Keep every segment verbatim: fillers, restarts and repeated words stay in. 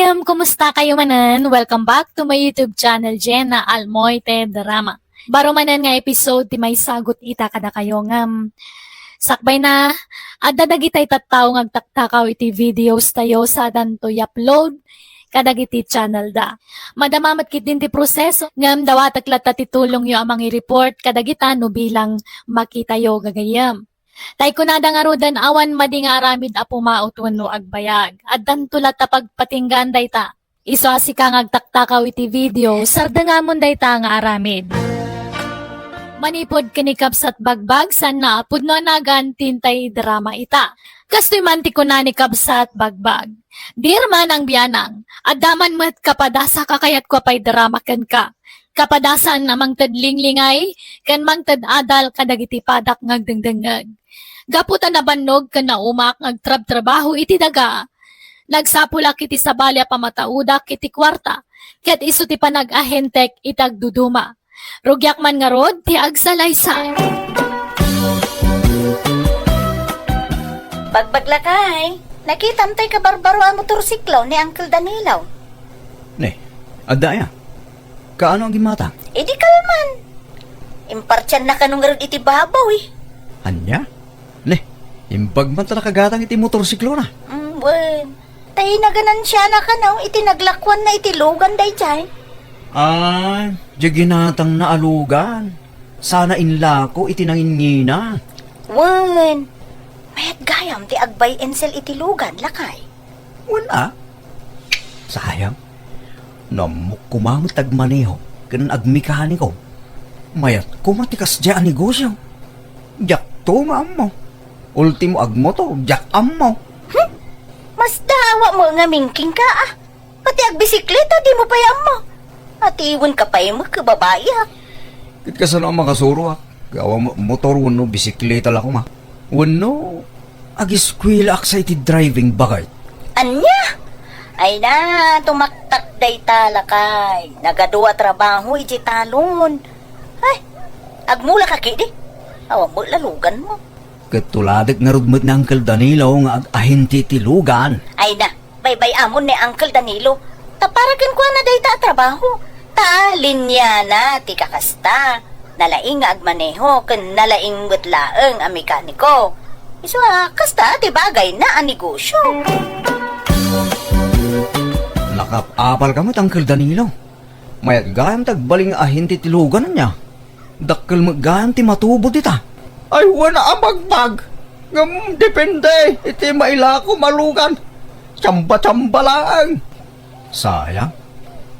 Kumusta kayo manen? Welcome back to my YouTube channel, Jenna Almoite Drama. Baro manen nga episode ti maisagut ita kadakayo ngem sakbayna, adda dagitay tattao nga agtaktakaw iti videos tayo sadanto i-upload kadagiti channel da. Madama met ketdin ti proseso, ngem dawatek latta ti tulongyo a mangi-report kadagita no bilang makitayo gagayyem. Tay kunada ngaruden, awan madi nga aramid a pumaut wenno agbayag. Addanto latta pagpatinggaan dayta. Isu a sika nga agtaktakaw iti video, sardengamon dayta nga aramid. Manipud ken ni Kabsat Bagbag, saanna a pudno a nagan ti intay drama ita. Kastoy man ti kuna ni Kabsat Bagbag, "Dear Manang Bianang, adda man met kapadasa a kayatko a paidrama kenka. Kapadasan a mangted linglingay ken mangted adal kadagiti padak nga agdengdengngeg. Gapu ta nabannog ken naumak nga agtrabtrabaho iti daga, nagsapulak iti sabali a pamataudak iti kuarta, ket isu ti panag-ahentek iti agduduma. Rugiak man ngarud ti agsalaysay." Bagbag, lakay, nakitam tay kabarbaro a motorsiklo ni Uncle Danilo. Ne, adda aya? Kaano a gimmata? Idi kalman. Impartianna kano ngarud iti babaw, eh. Ania? Ne, imbag man ta nakagatang iti motorsiklona. Mm, wen. Tay naganansiana kano iti naglakuanna iti lugan daydiay. Ay, di ginatangna a lugan. Sana inlako iti nanginnina. Wen. Mayat gayam ti agbay insel iti lugan, lakay. Wen a? Sayang. No ammok koma met agmaneho ken agmekaniko, mayat koma ti kasdiay a negosio. Diakto nga ammo. Ultimo agmotor, diak ammo. Hmm? Mas dawa mo nga mingking ka, ah. Pati agbisikleta, di mo pay ammo. Atiwen ka pay met, babayak. Ket kasano a makasuroak? Gawa mo-, motor wenno bisikleta la koma. Wenno, agiskuelaak sa iti driving, baket. Ania? Ay na, tumaktak dayta, lakay. Nagadu a trabaho iti talon. Ay, agmula ka kidi. Awan mo lalugan mo. Ket tuladek ngarud met ni Uncle Danilo nga ag-ahente ti lugan. Ay na, baybay-amon ni Uncle Danilo. Ta para kenkuana dayta a trabaho. Ta linyana ti kakasta. Nalaing nga agmaneho ken nalaing met laeng a mekaniko. Isu a, kasta ti bagayna a negosyo. Nakap-apal ka met, Uncle Danilo. Mayat gayam ti agbalin nga ahente ti lugan, ania? Dakkel met gayam ti matubo dita. Ay, wen a, Bagbag. Ngem depende iti mailakom a lugan. Tsamba-tsamba laeng. Sayang.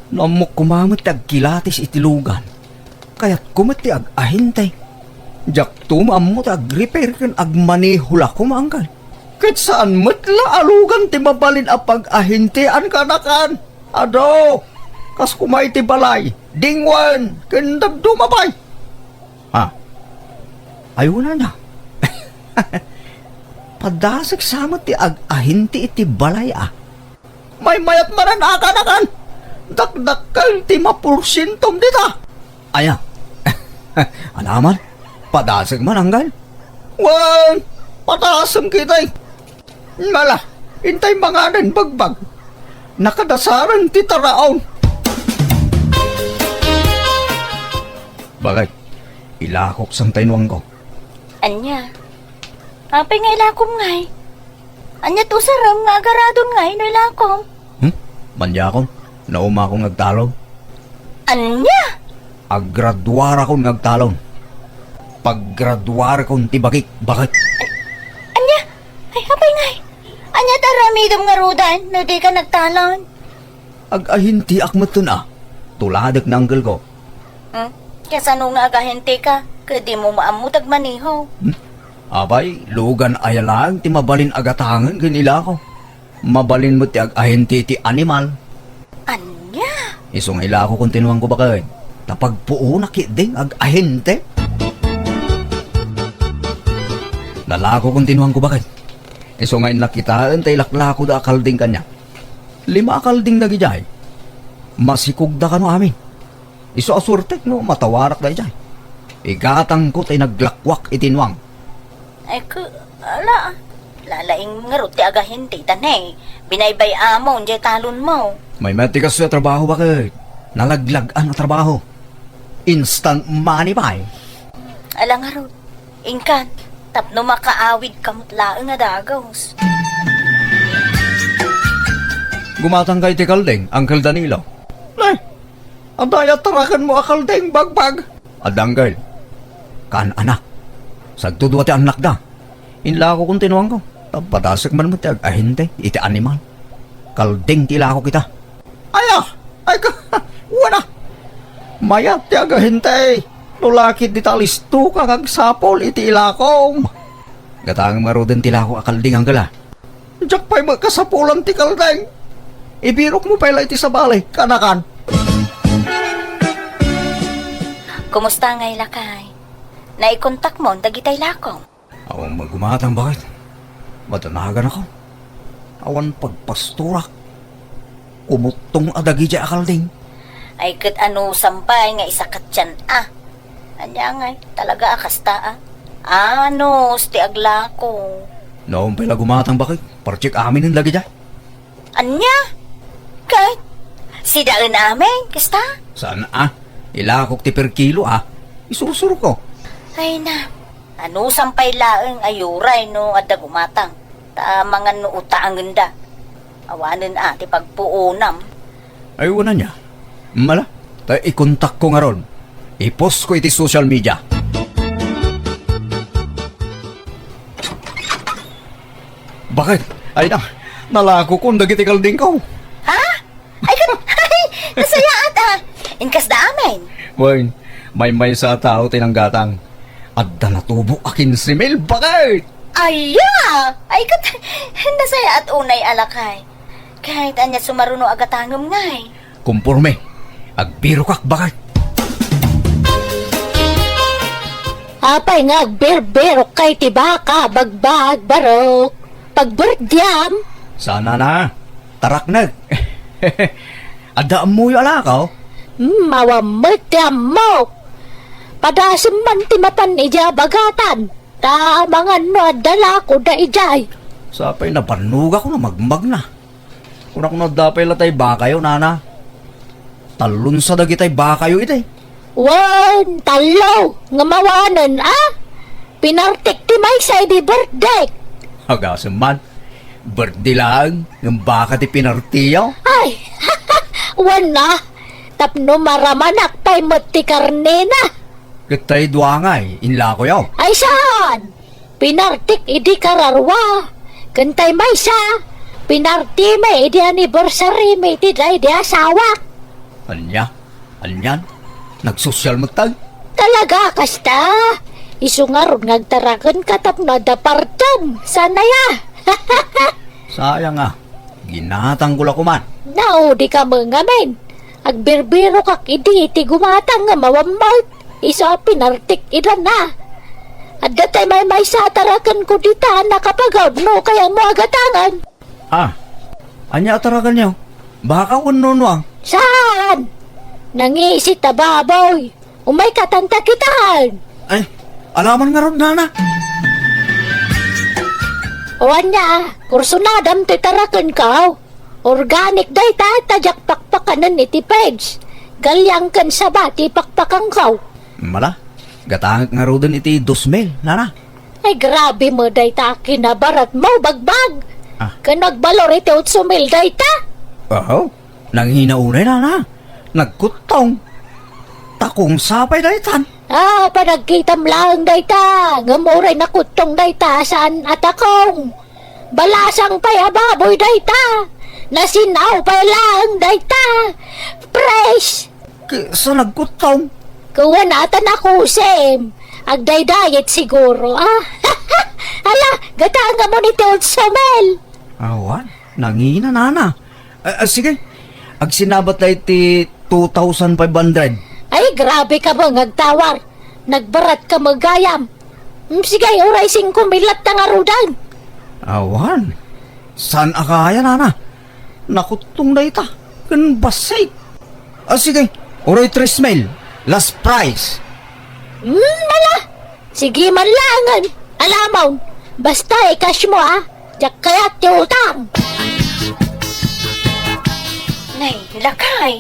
No ammok koma met ti agkilatis iti lugan, kayatko met ti ag-ahente. Diakto maammo ti agrepair ken agmaneho la koma, Uncle. Ket saan met la a lugan ti mabalin a pag-ahentean kanakan. Adu, kas koma iti balay, dingwen, ken dadduma pay. Ha? Ay, wen a. Padasek sa met ti ag-ahente iti balay, a. Maymayat manen a kanakan. Dakdakkel ti maporsientom dita. Aya. Anaman? Padasek man, Uncle? Wen, padasem ketdi. Ala, intay manganen, Bagbag. Nakadasaren ti taraon. Baket, ilakok sa intay nuangko. Ania? Apay nga ilakom ngay? Ania ti usarem nga agaradon ngay no ilakom? Hmm? Maniakon, naumakon nga agtalon. Ania? Aggraduarakon nga agtalon. Paggraduarakon ti bagik, baket. Ania? Ay, apay ngay? Ania ti aramidem ngaruden no dika nagtalon? Ag-ahenteak metten a. Tuladek ni uncle ko. Hmm? Kasano nga agahente ka? Ket dimo maammo ti agmaneho. Hmm? Apay, lugan aya laeng ti mabalin a gatangen ken ilako. Mabalin met ti agahente iti animal. Ania? Isu nga ilako, kontinuangko, baket. Ta pagpuonak ketdin nga agahente. Nalako, kontinuangko, baket. Isu nga innak kitaen ta ilaklakoda a kalding kaniak. Lima a kalding dagidiay. Masikogda kano amin. Isu a suertek no matawarak daydiay. Igatangko tay naglakuak iti nuang. Ay, ku-, ala, Lalaing ngarud ti agahente, ta ne, binaybay-amon diay talonmo. Maymayat ti kastoy a trabaho, baket. Nalaglag-an a trabaho. Instant money pay. Ala ngarud, inkan, tapno makaawidka met laeng a dagus. Gumatangka iti kalding, Uncle Danilo. Ne, adda aya tarakenmo a kalding, bagbag? Adda, Uncle. Kaan, anak. Sagto dua ti annakda. Inlakokon ti inuangko. Ta padasek man met ti agahente iti animal. Kalding ti ilakok ita. Aya! Ay ka! Wana! Mayat ti agahente no lakit dita alistoka nga agsapul iti ilakom. Gatangem ngaruden ti ilakok a kalding, Uncle, a. Diak pay met kasapulan ti kalding. Ibirokmo pay la iti sabali, kanakan. Kumusta ngay, lakay? Naikontakmon dagitay lakom? Awan met gumatang, baket. Madanaganakon. Awan pagpasturak. Kumuttong a dagidiay a kalding. Ay, ket anusam pay nga isakatyan a. Ania ngay, talaga a kasta a. Anus ti aglako. Nawan pay la gumatang, baket. Partiek aminen dagidiay. Ania? Ket, sidaen amin, kasta? Saan a? Ilakok ti per kilo a. Isusurko. Ay na, anusam pay laeng a uray no adda gumatang, ta mangan no utaangenda. Awanen a ti pagpuonam. Ay, wen ania. Mala, ta ikontakko ngarud. Ipostko iti social media. Baket? Ay na, nalakokon dagiti kaldingko. Ha? Ay, ket, ay, nasayaat a. Inkasda amin. Wen, maymaysa a tao ti nanggatang. Adda natubo a kinse mil, baket! Aya! Ay, ket, nasayaat unay a lakay. Ket ania sumaruno a gatangem ngay? Komporme. Agbirokak, baket. Apay nga agbirbirokka iti baka, bagbag, barok? Pagberdiam? Saan a, taraknek. Adda ammoyo a lako? Hmm, awan met ti ammok. Padasem man ti mapan idiay bagatan. Ta amangan no adda lakoda idiay. Sapay nabannogak no magmagna. Kunak no adda pay latay bakayo, nana. Tallonsa dagitay bakayo iti. Wen, tallo, ngem awanen, a? Pinartik ti maysa idi birthday. Agasem man, birthday laeng, ngem baka ti pinartiyo? Ay, wen a, tapno maramanak pay met ti karnena. Ket tay dua ngay, inlakoyo? Ay saan? Pinartik idi kararua, ken tay maysa, pinartimi idi anniversary mi iti daydi asawak. Ania? Anian? Nagsosyal met tay? Talaga kasta? Isu ngarud nga agtarakenka tapno adda partem, saan aya? Sayang a, ginatangko la koman. Naudika met ngamin. Agbirbirokak idi iti gumatang nga mawammawt. Isu a pinartik idan a. Adda tay maymaysa a tarakenko dita a nakapagawid no kayatmo a gatangen. Ah, ania a tarakenyo? Baka wenno nuang? Saan? Nangisit a baboy. Umayka tanta kitaen. Ay, alaman ngarud, nana. O ania, kursunadam ti tarakenko. Organic dayta, ta diak pakpakanen iti page. Galyang ken saba ti pakpakanko. Mala, gatangek ngaruden iti dos mil, nana. Ay, grabe met dayta a kinabaratmo, bagbag. Ah. Ken agbalor iti otso mil dayta. Aho, nangina unay, nana. Nagkuttong. Takong sapay daytan. Ah, panagkitam laeng dayta. Ngem uray nakuttong dayta, saan a takong. Balasang pay a baboy dayta. Nasin-aw pay laeng dayta. Fresh! Ket sa nagkuttong? Kuwan ata nakusim. Agdaydayet siguro, ah. Ala, gatangamon iti otso mil. Awan, nangina, nana. Ah, ah, sige. Agsinabat la iti two thousand five hundred. Ay, grabe ka ba nga agtawar? Nagbarat ka met gayam. Mm, sige, uray singko mil latta ngaruden. Awan. Saan a kaya, nana? Nakuttong dayta. Ken bassit. Ah, sige. Uray tres mil. Last price. Hmm, ala. Sige man laengen. Alamon. Basta i-cash mo, ah. Diak kayat ti utang. Nay, lakay.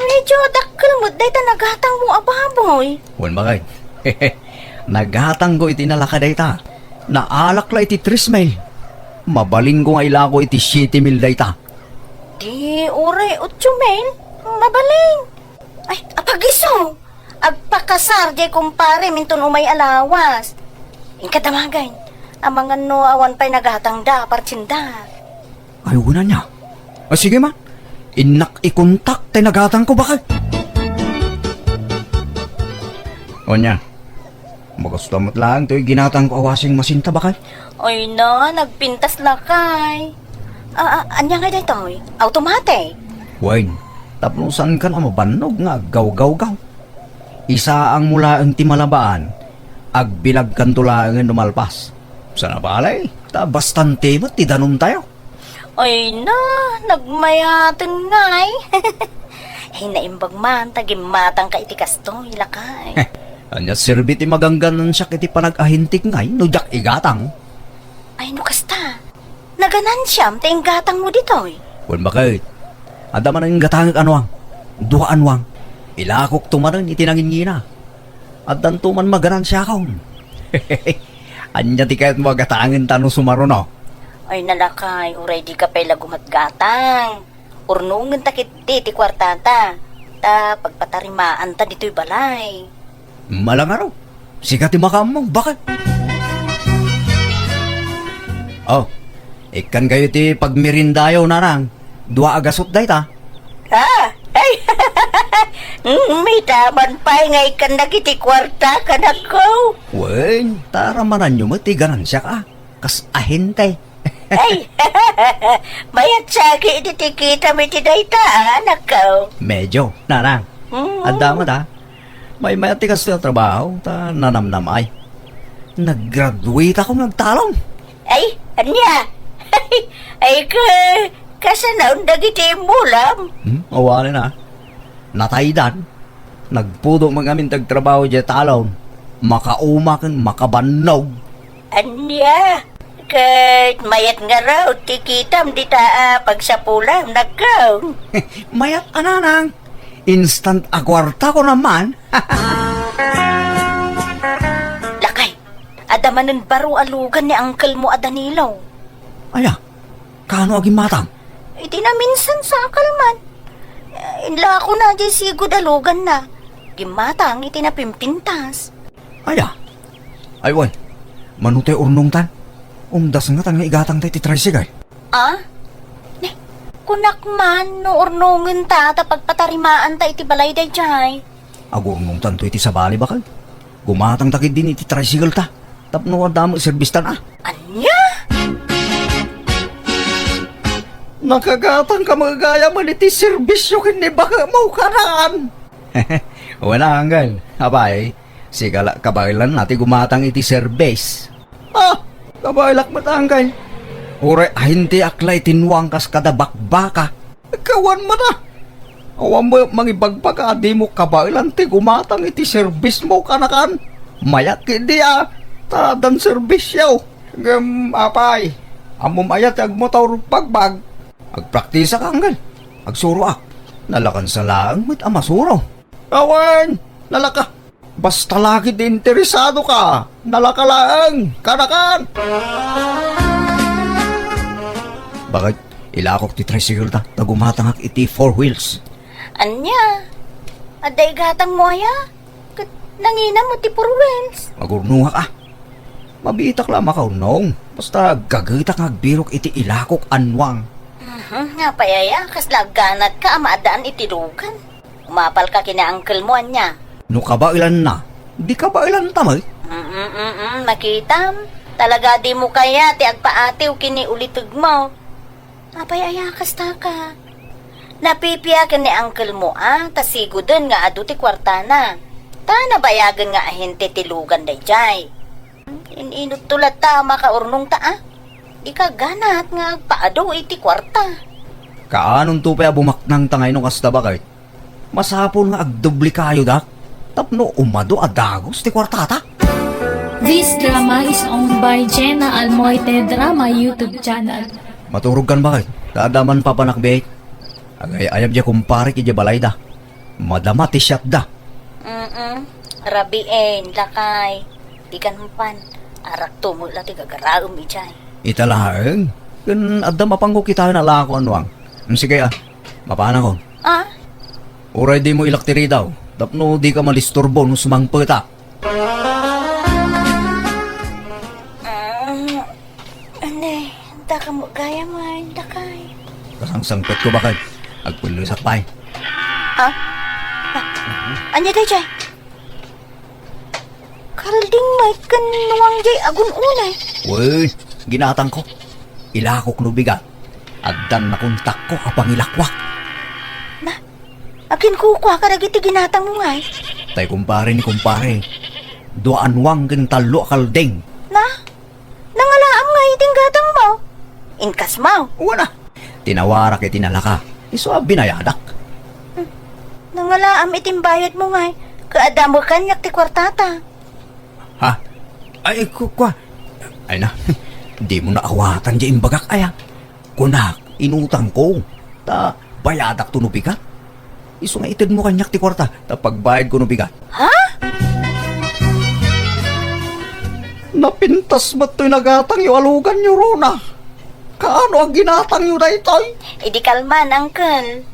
Medyo dakkel met dayta nagatangmo a baboy. Wen, bakay. Nagatangko iti nalaka dayta. Naalak la iti tres mil. Mabalinko nga ilako iti siete mil dayta. Di, uray otso mil. Mabalin. Ay, apagiso. Agpakasar diay kumpare minton umay a lawas. Inka damagen. Amangan no awan pay nagatangda a partinda. Ay, wen ania. Ah, sige man. Innak ikontak tay nagatangko, bakay. Ania, magusto met laeng toy ginatangko a washing machine ta, bakay? Ay na, nagpintas lakay. Ah, ah, ania ngay daytoy? Automatic? Wen, tapno saankan a mabannog nga aggawgawgaw. Isaangmo laeng ti malabaan, agbilagkanto laengen no malpas. Sana balay, ta bastante met ti danumtayo. Ay na, nagmayaten ngay. Ay, naimbag man ta gimmatangka iti kastoy, lakay. Ania serbi ti magangganansiak iti panag-ahintik ngay no diak igatang? Ay, no kasta, naganansiam ti inggatangmo ditoy. Wen, bakay. Adda manen gatangek a nuang. Dua a nuang. Ilakokto manen iti nangingina. Addanto man maganansiakon. Ania ti kayatmo a gatangen ta no sumaruno? Ay, nalakay, uray dika pay la gumatgatang. Urnongenta ketdi ti kuartata, ta pagpatarimaanta ditoy balay. Malangaro, sika ti makaammo, bakay. Oh, ikkan kayo ti pagmerindayo, nanang. Dua a gasut dayta. Ah, ay, mm, maitaman pay nga ikkan dagiti kuarta, kanakko. Wen, taramananyo met ti ganansiak, a. Kas ahente. Ay, mayat saki iti ti kitam iti dayta, anakko. Medyo, nanang. Mm. Adda met, a. Maymayat ti kastoy a trabaho, ta nanamnam ay. Naggraduate ako nga agtalon. Ay, ania? Ay, ka, kasanaon dagiti immulam? Hmm, awanen, a. Nataydan. Nagpudo met ngamin ti agtrabaho diay talon. Makauma ken makabannog. Ania? Ket mayat ngarud ti kitam dita a pagsapulam, nakko. Mayat a, nanang. Instant a kuarta ko naman. Lakay, adda manen baro a lugan ni uncle mo a Danilo. Aya, kaano a gimmatang? Iti naminsan sa akalman. Inlako na diay sigud a luganna. Gimmatang iti napimpintas. Aya? Ay, wen. Mano tay urnongtan? Umdas ngatan nga igatangta iti tricycle. Ah? Ne, kunak man no urnongenta ta pagpatarimaanta iti balay daydiay. Agurnongtanto iti sabali, bakay. Gumatangta ketdin iti tricycle ta. Tapno adda met serbistan, a. Ania? Nakagatangka met gayam iti serbisyo ken ni bakemo, kanaan. Wen, uncle. Apay, sika la kabaelanna ti gumatang iti serbis. Ah, kabaelak met, uncle. Uray ahinteak la iti nuang kas kada bakbaka. Kawan met, a. Awan met mangibagbaga a dimo kabaelan ti gumatang iti serbismo, kanakan. Mayat ketdi, a. Ta addan serbisyo. Ngem, apay, ammom aya ti agmotor bagbag? Agpraktisak, uncle. Agsuroak. Nalakansa laeng met a masuro. Awan, nalaka. Basta la ketdi interesadoka, nalaka laeng, kanakan. Bakay, ilakok ti tricycle ta, ta gumatangak iti four wheels. Ania? Adda igatangmo aya? Ket nanginam ti four wheels? Agurnongak, a. Mabiitak la a makaurnong. Basta aggagetak nga agbirok iti ilakok a nuang. Mhm, apay aya, kasla agganatka a maaddaan iti lugan. Umapalka ken ni uncle mo, ania? No kabaelanna, di kabaelanta met. Mm, mm, mm, makitam. Talaga dimo kayat ti agpaatiw ken ni ulitegmo. Apay aya kastaka? Napipia ken ni uncle mo, a, ta siguden nga adu ti kuartana. Ta nabayagen nga ahente ti lugan daydiay. In-inutto latta a makaurnongta, a. Dika ganat nga agpaadu iti kuarta. Kaanonto pay a bumaknangta ngay no kasta, bakay? Masapul nga agdoblekayodak tapno umadu a dagus ti kuartata. This drama is owned by Jenna Almoite Drama YouTube channel. Maturog kan bakit? Kada man papanak, bek. Agay-ayab diay kumparek idiay balayda. Madama ti siatda. Mm-mm. Rabiin, lakay. Di kan pan. Arak tumo la ti gagaraem idiay. Ita laeng. Ken adda mapanko kitaen a lako, anuang. Mm, sige, ah. Mapanakon. Ah? Uray dimo ilak ti ridaw. Tapno dika madisturbo no sumangpetak. Ah, ane, daka mo gayam, ay, dakay. Kasangsangpetko, bakit? Agpullosak pay. Ah? Ah, anya daydiay? Kalding met ken nuang diay agun-unay. Wen, ginatangko. Ilakok no bigat. Addan nakontakko a pangilakuak. Na, aginkukua kadagiti ginatangmo ngay? Tay kumpare ni kumpare. Dua a nuang ken tallo a kalding. Na? Nangalaam ngay iti gatangmo? Inkasmo? Wen a. Tinawarak iti nalaka. Isu a binayadak. Hmm. Nangalaam iti bayadmo ngay. Kaadda met kaniak ti kuartata. Ha? Ay, ku-, kua. Ay na. Dimo naawatan diay imbagak, aya. Kunak, inutangko. Ta bayadakto no bigat. Isu nga itedmo kaniak ti kuarta, ta pagbayadko no bigat. Ha? Napintas met toy nagatangyo a luganyo, Rona. Kaano a ginatangyo daytoy? Idi kalman, uncle.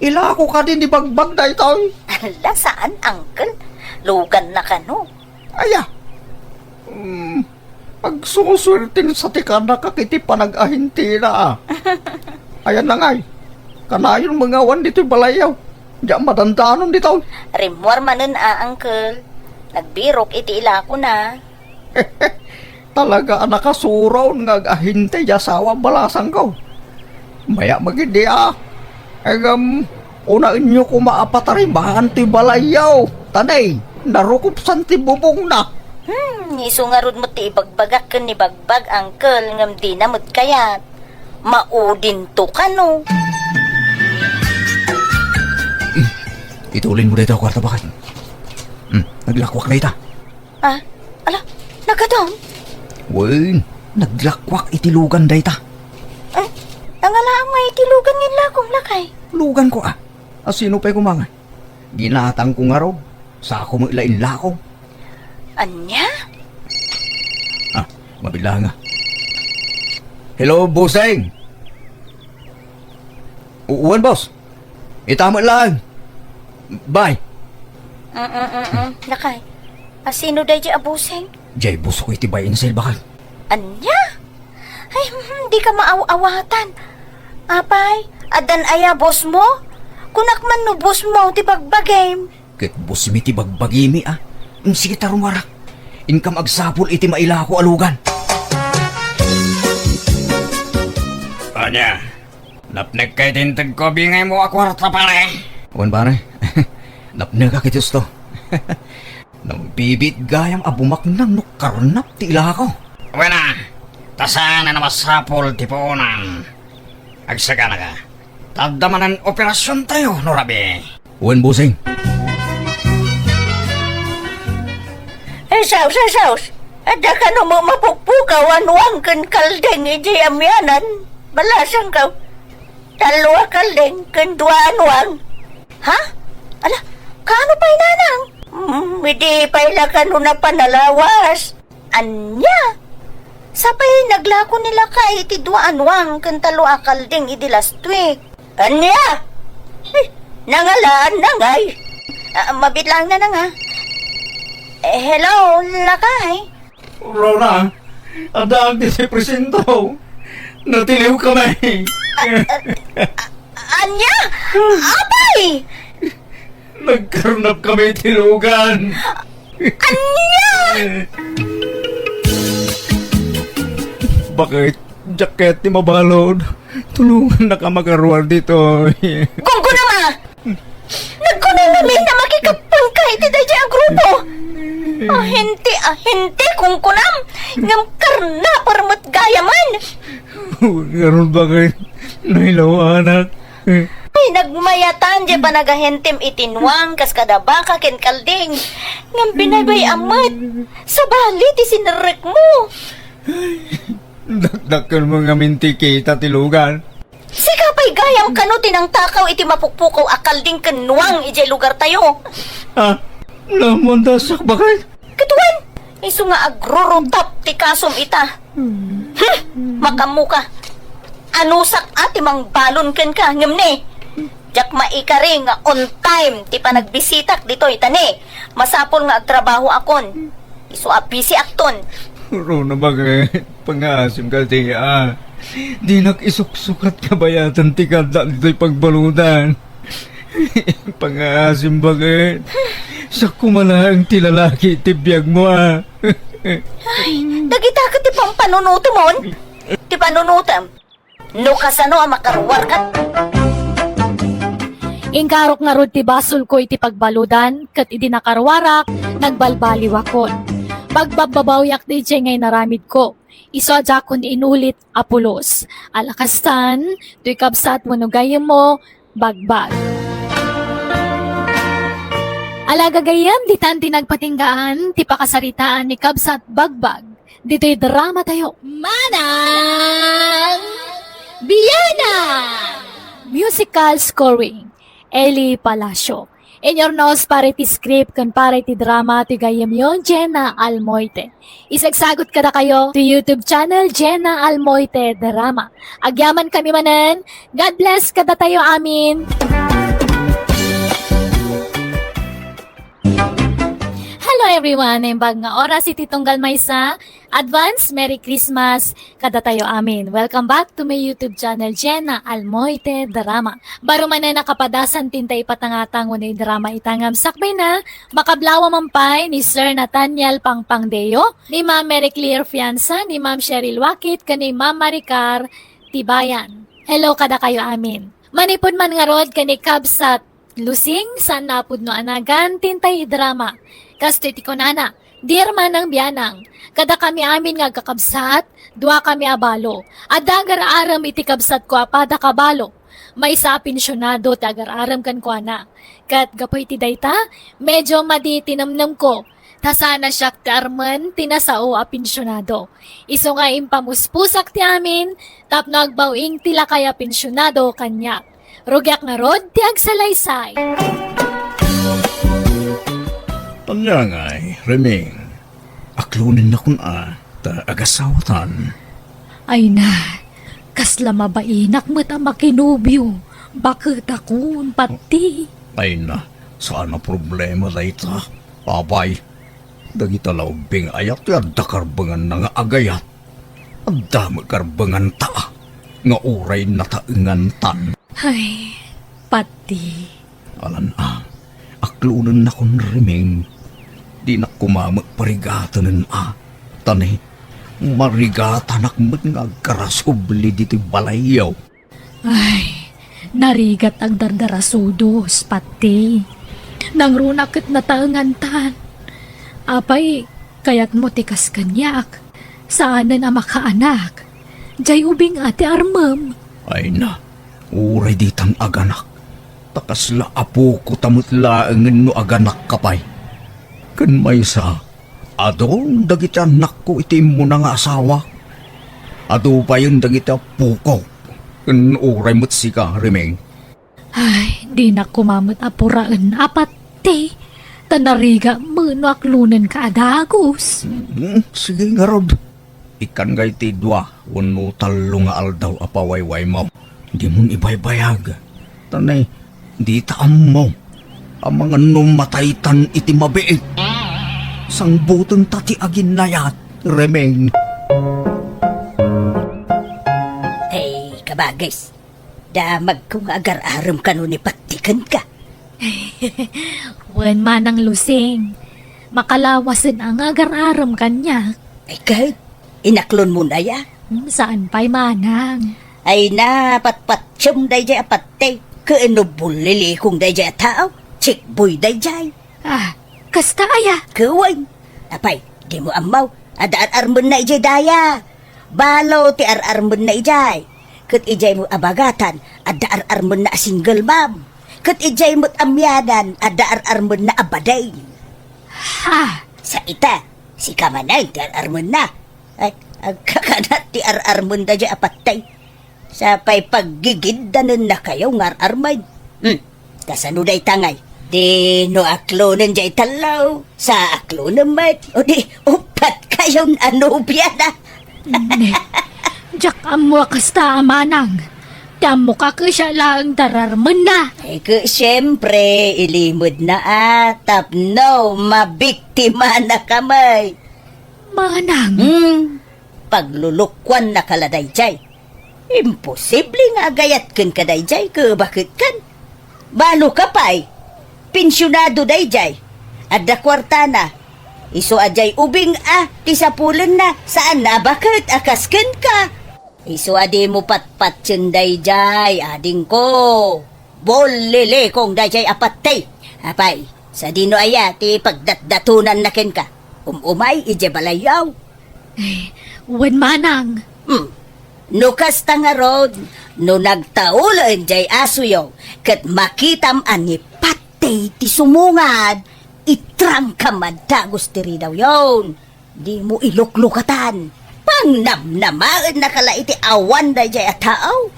Ilako kadi ni Bagbag daytoy? Ala, saan, uncle. Luganna kano. Aya. Hmm. Agsusuerten sa ti kanakak iti panag-ahintina, a. Ayan na ngay. Kanayon mangawan ditoy balayyo. Diak madandanon ditoy. Rimmuar manen a, uncle. Nagbirok iti ilakona. Talaga a nakasuron nga ag-ahinte ti asawa a balasangko. Maya magidi a. Ngem, unaenyo koma a patarimaan ti balayyo. Ta nay, narukopsan ti bubongna. Hmm, isu ngarud met ti ibagbagak ken ni Bagbag, uncle, ngem dina met kayat. Maudinto kano. Hmm, itulin mo dayta a kuarta, bakit? Hmm, naglakuak na ita. Ah, ala, nagadam? Wen, naglakuak iti lugan dayta. Eh, nangalaam nga iti lugan nga inlakom, lakay? Luganko, a. Asino pay koma ngay? Ginatangko ngarud. Sako met la inlako. Ania? Ah, mabilang a. Hello, bossing! U-, uwan, boss. Ita met laeng. Bye. Mm, mm, mm, mm. Lakay, asino daydi a bossing? Jay, boss ko iti buy and sell, bakal. Ania? Ay, hmm, di ka maaw-awatan. Apay, addan aya boss mo? Kunak man no boss mo ti bagbagim. Ket boss mi ti bagbagimi, a. Mm, sige, ta rumarak. Inkam agsapul iti mailako a lugan. Ania? Napnekka iti integko bingaymo a kuarta, pare? Wen, pare. Napnekak iti usto. Nagbibiit gayam a bumaknang no karnap ti ilako. Wen a, ta saan a masapul ti puonan. Agsaganaka. Ta adda manen operasiontayo no rabii. Wen, bossing. Ay, saos, ay, saos. Adda kano mapukpukaw a nuang ken kalding idiay amianan. Balasangko. Tallo a kalding ken dua a nuang. Ha? Ala, kaano pay, nanang? Mm, idi pay la kano napan a lawas. Ania? Sapay naglako ni lakay iti dua a nuang ken tallo a kalding idi last week. Ania? Eh, nangalaan na ngay. Ah, mabit lang na na nga. Eh, hello, lakay. Rona, adda agdi ti presento. Natiliw kami. Ah, ah, ah, ania? Apay! Nagkarnap kami ti lugan. Ania? Bakit? Jacket ti mabalud. Tulongannaka makaruar ditoy. Gunggunam a! Nagkunam amin a makikappanka iti daydiay a grupo. Ahente, ahente, kunkunam. Ngem karnapar met gayamen. Ngarud, bakit? Nailaw, anak. Ay, Pinagmayatan diay panagahentem iti nuang kas kada baka ken kalding. Ngem binaybay-am met. Sabali ti sinerrekmo. Dakdakkelmo ngamin ti kita ti lugar. Sika pay gayam kano ti nangtakaw iti mapukpukaw a kalding ken nuang idiay lugartayo. Ah, naammoan ta siak, baket? Ket wen, isu nga agrurutap ti kasom ita. Hmm, makaammoka. Anusak a ti mangbalon kenka, ngem ne, diak maikari nga on time ti panagbisitak ditoy, ta ne, masapul nga agtrabahoakon. Isu a bisiakton. Runa, baket, pangngaasim kadi, a. Dinak isuksukat kabayatan ti kaaddak ditoy pagbaludan. Pangngaasim, baket. Siak koma laeng ti lalaki iti biagmo, a. Ay, dagita ket ti pampanunotemon? Ti panunotem? No kasano a makaruarka? Inkarok ngarud ti basolko iti pagbaludan, ket idi nakaruarak, nagbalbaliwakon. Pagbabbabawiak daydiay nga inaramidko. Isu a diakon inulit a pulos. Ala kastan, toy kabsat wenno gayyemmo, Bagbag. Ala gagayyem, ditan ti nagpatinggaan ti pakasaritaan ni Kabsat Bagbag ditoy dramatayo. Manang Bianang! Musical scoring, Eli Palacio. Inurnos para iti script ken para iti drama ti gayyemyo, Jenna Almoite. Isagsagut kadakayo ti YouTube channel, Jenna Almoite Drama. Agyamankami manen. God bless kadatayo amin. Hello everyone! Naimbag nga oras iti tunggal maysa. Advance Merry Christmas kadatayo amin. Welcome back to my YouTube channel, Jenna Almoite Drama. Baro manen a kapadasan ti intay ipatangatang wenno idrama ita ngem sakbayna, makablawa man pay ni Sir Nathaniel Pangpangdeo, ni Ma'am Mary Claire Fianza, ni Ma'am Cheryl Wakit, ken ni Ma'am Maricar Tibayan. Hello kadakayo amin. Manipud man ngarud ken ni Kabsat Lusing, saan a pudno a nagan ti intay idrama. Kastoy ti kunana, "Dear Manang Bianang, kadakami amin nga agkakabsat, duakami a balo. Adda agar-arem iti kabsatko a pada kabalo. Maysa a pensionado ti agar-arem kenkuana. Ket gapu iti dayta, medyo madi ti nemnemko. Ta saan a siak ti armen ti nasao a pensionado. Isu nga impamuspusak ti amin tapno agbaw-ing ti lakay a pensionado kaniak. Rugiak ngarud ti agsalaysay." Ania ngay, Reming? Aklonennakon a ta agasawatan. Ay na, kasla mabainak met a makinobio, baketakon, Patti. Ay na, saan a problema dayta. Apay, dagita la ubbing ayat ti adda karbenganna nga agayat. Adda met karbenganta nga uray nataengantan. Ay, Patti. Alan a, aklonennakon, Reming. Dinak koma met parigatenen a. Ta ne, marigatanak met nga agkarasubli ditoy balayyo. Ay, narigat agdardarasudos, Patti. Nangruna ket nataengantan. Apay, kayatmo ti kas kaniak? Saanen a makaanak. Diay ubing a ti armem. Ay na, uray ditan aganak. Ta kasla apoko ta met laengen no aganakka pay. Ken maysa, adu dagiti annakko iti immuna nga asawa. Adu payen dagiti appoko. Ken uray met sika, Reming. Ay, dinak koma met a puraen a Patti, ta narigat met no aklonenka a dagus. Hmm, sige ngarud. Ikkan ngay ti dua wenno tallo nga aldaw a pawaywaymo. Dimon ibaybayag. Ta ne, dita ammo. Amangan no mataytan iti mabiit. Sangbutenta ti aginnayat, Reming. Ay, kabagis. Damagko nga agar-arem kano ni Patti kenka. Wen, Manang Lusing, makalawasen a nga agar-arem kaniak. Ay, ket, inaklonmon aya? Hmm, saan pay, Manang. Ay na, patpatsem daydiay a Patti. Ket no bullilikong daydiay a tao, chickboy daydiay. Ah, kasta aya? Ket wen. Apay, dimo ammo, adda ar-armenna idiay daya. Balo ti ar-armenna idiay. Ket idiay mo abagatan, Adda ar-armenna a single mom. Ket idiay met a mianan, adda ar-armenna a bading. Ha? Sa ita, sika manen ti ar-armenna. Ay, agkakanat ti ar-armenda diay a patay. Sa pay paggigiddanennakayo nga ar-armen. Hmm. Kasano dayta ngay? Di no aklonen diay tallo, sa aklonen met. O di, uppat kayon a nobia na. Ne, diak ammo a kasta a manang. Ti ammok a kasta laeng ti ar-armenna. Ay, ke, siyempre, ilimedna a tapno mabiktimana ka met. Manang. Hmm, paglulukuannaka la daydiay. Imposible nga agayat kenka daydiay, ke baketkan. Bano ka pay, pensionado daydiay. Adda kuartana. Isu a diay ubing a ti sapulenna, saan a baket a kas kenka. Isu a dimo patpatien daydiay, adingko. Bullilikong daydiay a patay. Apay, sadino aya ti pagdatdatonanna kenka? Um-umay idiay balayyo. Eh, wen manang. Hmm. No kasta ngarud, no nagtaulen diay asuyo, ket makitam a ni patay ti sumungad, itrangkam a dagus ti ridawyon. Dimo iluklukatan. Pangnamnamaennaka la iti awan daydiay a tao.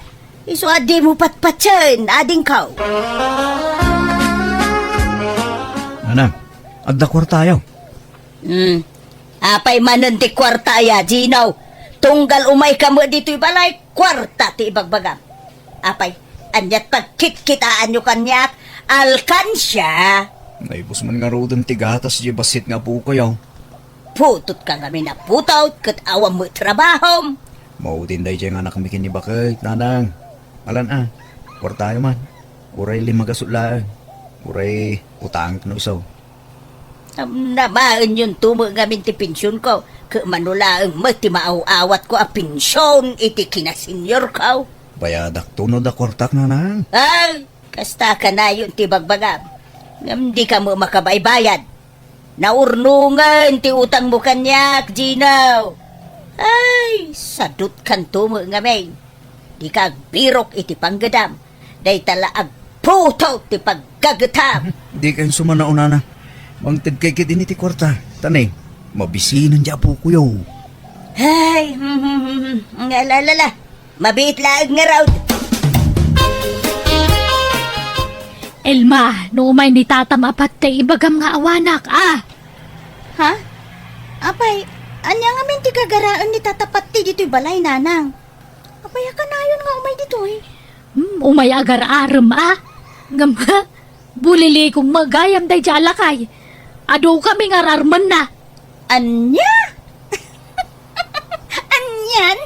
Isu a dimo patpatien, adingko. Nanang, adda kuartayo. Hmm. Apay manen ti kuarta aya, Gino? Tunggal umayka met ditoy balay, kuarta ti ibagbagam. Apay, aniat pagkitkitaanyo kaniak, alkansia? Naibus man ngaruden ti gatas diay bassit nga apokoyo. Putotka ngamin a putot ket awan met trabahom. Maudin daydiay nga anakmi ken ni baket, nanang. Alan a, kuartayo man. Uray lima gasut laeng. Uray utangek no isu. Namnamaenyonto met ngamin ti pensionko, ket mano laeng met ti maaw-awatko a pension iti kinasenyorko. Bayadakto no adda kuartak, nanang. Ay, kasta kanayon ti bagbagam. Ngem dika met makabaybayad. Naurnongen ti utangmo kaniak, Gino. Ay, sadutkanto met ngamin. Dika agbirok iti panggedam. Dayta la agputot ti paggagetam. Dika insumanao, nanang. Mangtedkay ketdi iti kuarta. Ta ne, mabisinen diay apokoyo. Ay, hmm, hmm, hmm, hmm. Nga, la, la, la. Mabiit laeng ngarud. Elma, no umay ni tatam a patay, ibagam nga awanak, a. Ha? Apay, ania ngamin ti gagaraen ni tata Patty ditoy balay, nanang? Apay a kanayon nga umay ditoy? Hmm, umay agar-arem, a. Ngem, ha? Bulilikong met gayam daydiay a lakay. Adu kami nga ar-armenna. Ania? Anian?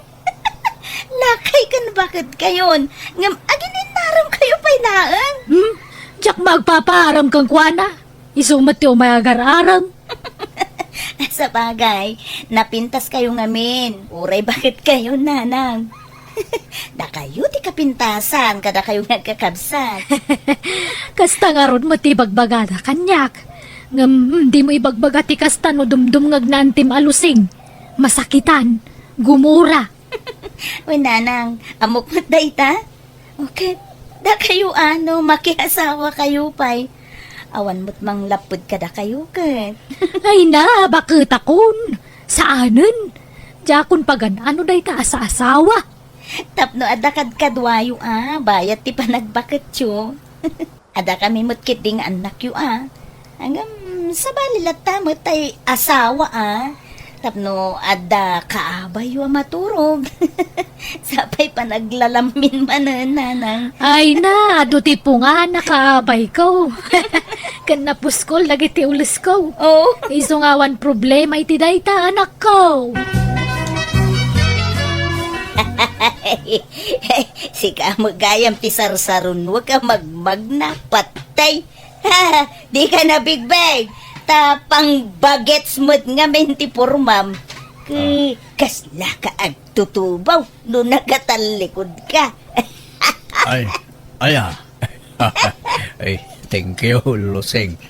Lakay ken baketkayon, ngem agin-innaremkayo pay laeng? Hmm? Diak met agpapaarem kenkuana. Isu met ti umay agar-arem. Sabagay, napintaskayo ngamin. Uray baketkayo, nanang. Dakayo ti kapintasan kadakayo nga agkakabsat. Kasta ngarud met ti ibagbagada kaniak. Ngem, dimo ibagbaga ti kasta no dumdumngegna antim a lusing. Masakitan. Gumura. Wen, nanang, ammok met dayta? O ket, dakayo a no makiasawakayo pay. Awan met manglapped kadakayo ket. Ay na, baketakon. Saanen. Diakon pagan-ano dayta a saasawa. Tapno adda kadkaduayo a, bayat ti panagbaketyo. Adda kami met ketdi nga annakyo a. Ngem, sabali latta met tay asawa a. Tapno adda kaabayyo a maturog. Sapay panaglalammin manen, nanang. Ay na, adu ti pungan a kaabayko. Ken napuskol dagiti ulesko. Oh. Isu nga awan problema iti dayta, anakko. Sika met gayam ti sarsarunoek a magmagna, patay. Dika nabigbeg, ta pangbagets met ngamin ti purmam. Ke-, Ah. Kaslaka agtutubaw no nakatallikodka. Ay, aya. Ay, thank you, Lusing.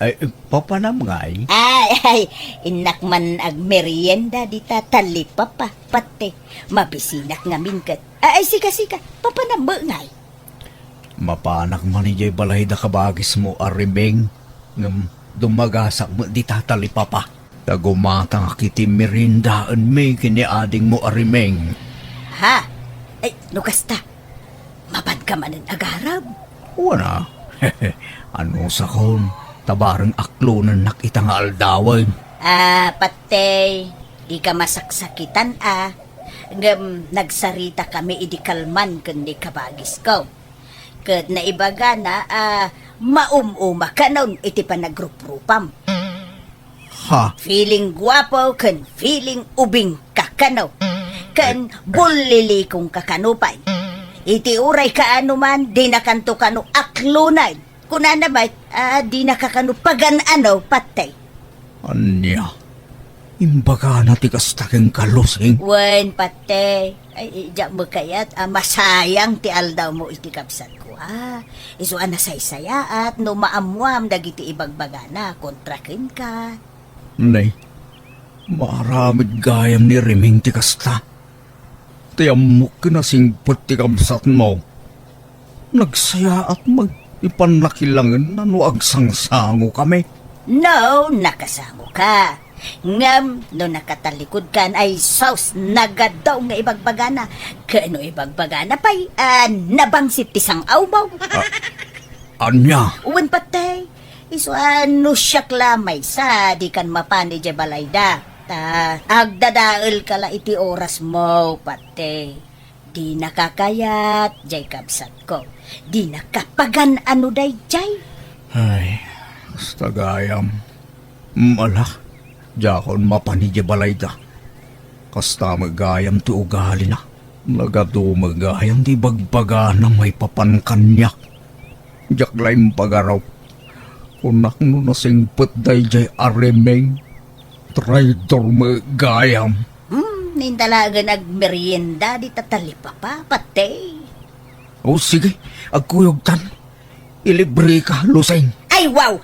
Ay, papanam ngay? Ay, ay, innak man agmerienda dita talipapa, pati. Mabisinak ngamin ket. Ay, ay, sika, sika, papanam met ngay. Mapanak man idiay balayda kabagismo a Remeng, ngem dumagasak met dita talipapa. Ta gumatangak iti meriendaenmi ken ni adingmo a Remeng. Ha? Ay, no kasta, mapanka manen agarab? Wen a. Anusakon, ta bareng aklonennak ita nga aldawen. Ah, patey, dika masaksakitan a. Ngem nagsaritakami idi kalman ken ni kabagisko. Ket naibagana a maum-uma kanon iti panagruprupam. Ha? Feeling guapo ken feeling ubing ka kano. Ken bullilikong ka kano pay. Iti uray kaano man, dinakanto kano aklonen. Kunana met, a, dinaka kano pagan-ano, patey. Ania? Imbagana ti kasta kenka, Lusing? Wen, patey. Ay, diak met kayat a masayang ti aldawmo iti kabsatko, a. Isu a nasaysayaat no maammoam dagiti ibagbagana kontra kenka. Nay, maaramid gayam ni Remeng ti kasta. Ti ammok ken a singpet ti kabsatmo. Nagsayaat met ti pannakilangenna no agsangsangokami. No, nakasangoka. Ngem no nakatalikudkan, ay sus, nagadaw nga ibagbagana. Ken no ibagbagana pay, a, nabangsit ti sang-awmo. A, ania? Wen, patey. Isu a no siak la maysa, dikan mapan idiay balayda. Ta agdadaelka la iti orasmo, patey. Dinaka kayat, jay kabsatko. Dinaka pagan-ano dayjay. Ay, kasta gayam. Ala, diakon mapan idiay balayda. Kasta met gayam ti ugalina. Nagadu met gayam ti ibagbagana maipapan kaniak. Diak la impagarup. Kunak no nasingpet dayjay a Remeng. Traidor met gayam. Hmm, nindalagen agmerienda dita talipapa, patey. O, sige, agkuyogtan. Ilibreka, Lusing. Ay, wow!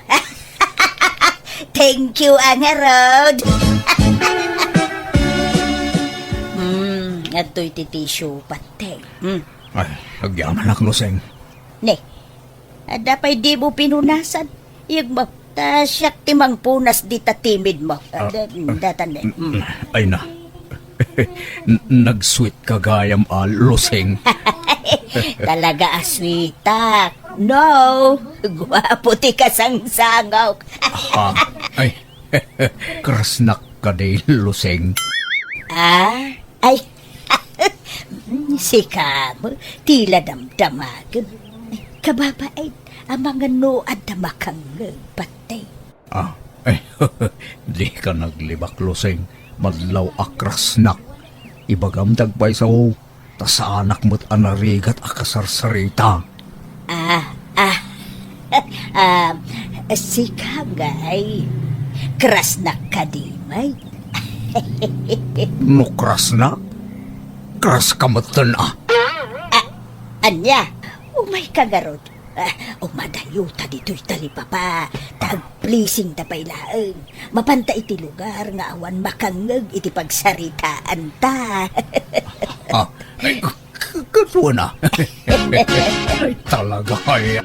Thank you, a ngarud. Hmm, adtoy ti tissue, patey. Hmm. Ay, agyamanak, Lusing. Ne, adda pay dimo pinunasan. Iyegmo, ta siak ti mangpunas dita timidmo. Ah, ah, da-, datan, eh. Mm. Ay na. N-, nag-sweet ka gayam a, Lusing. Talaga a sweetak. No, guapo ti kasangsangok. Ha? Ay, krasnak kadi, Lusing. Ah? Ay, sika met, ti la damdamagem. Kababain, amangan no adda makangngeg, patey. Ah, ay, dika naglibak, Lusing. Madlaw a krasnak. Ibagam ti agpayso, ta saanak met a narigat a kasarsarita. Ah, ah. Ah, sika ngay. Krasnak kadi met. No krasnak? Kras ka metten, a. Ah, ania? Umayka ngarud. Ah, umadayota ditoy talipapa. Ta agblessing ta pay laeng. Mapanta iti lugar nga awan makangngeg iti pagsaritaanta. Ah, ay, k-, k-, kasuana. Ay, talaga, ay.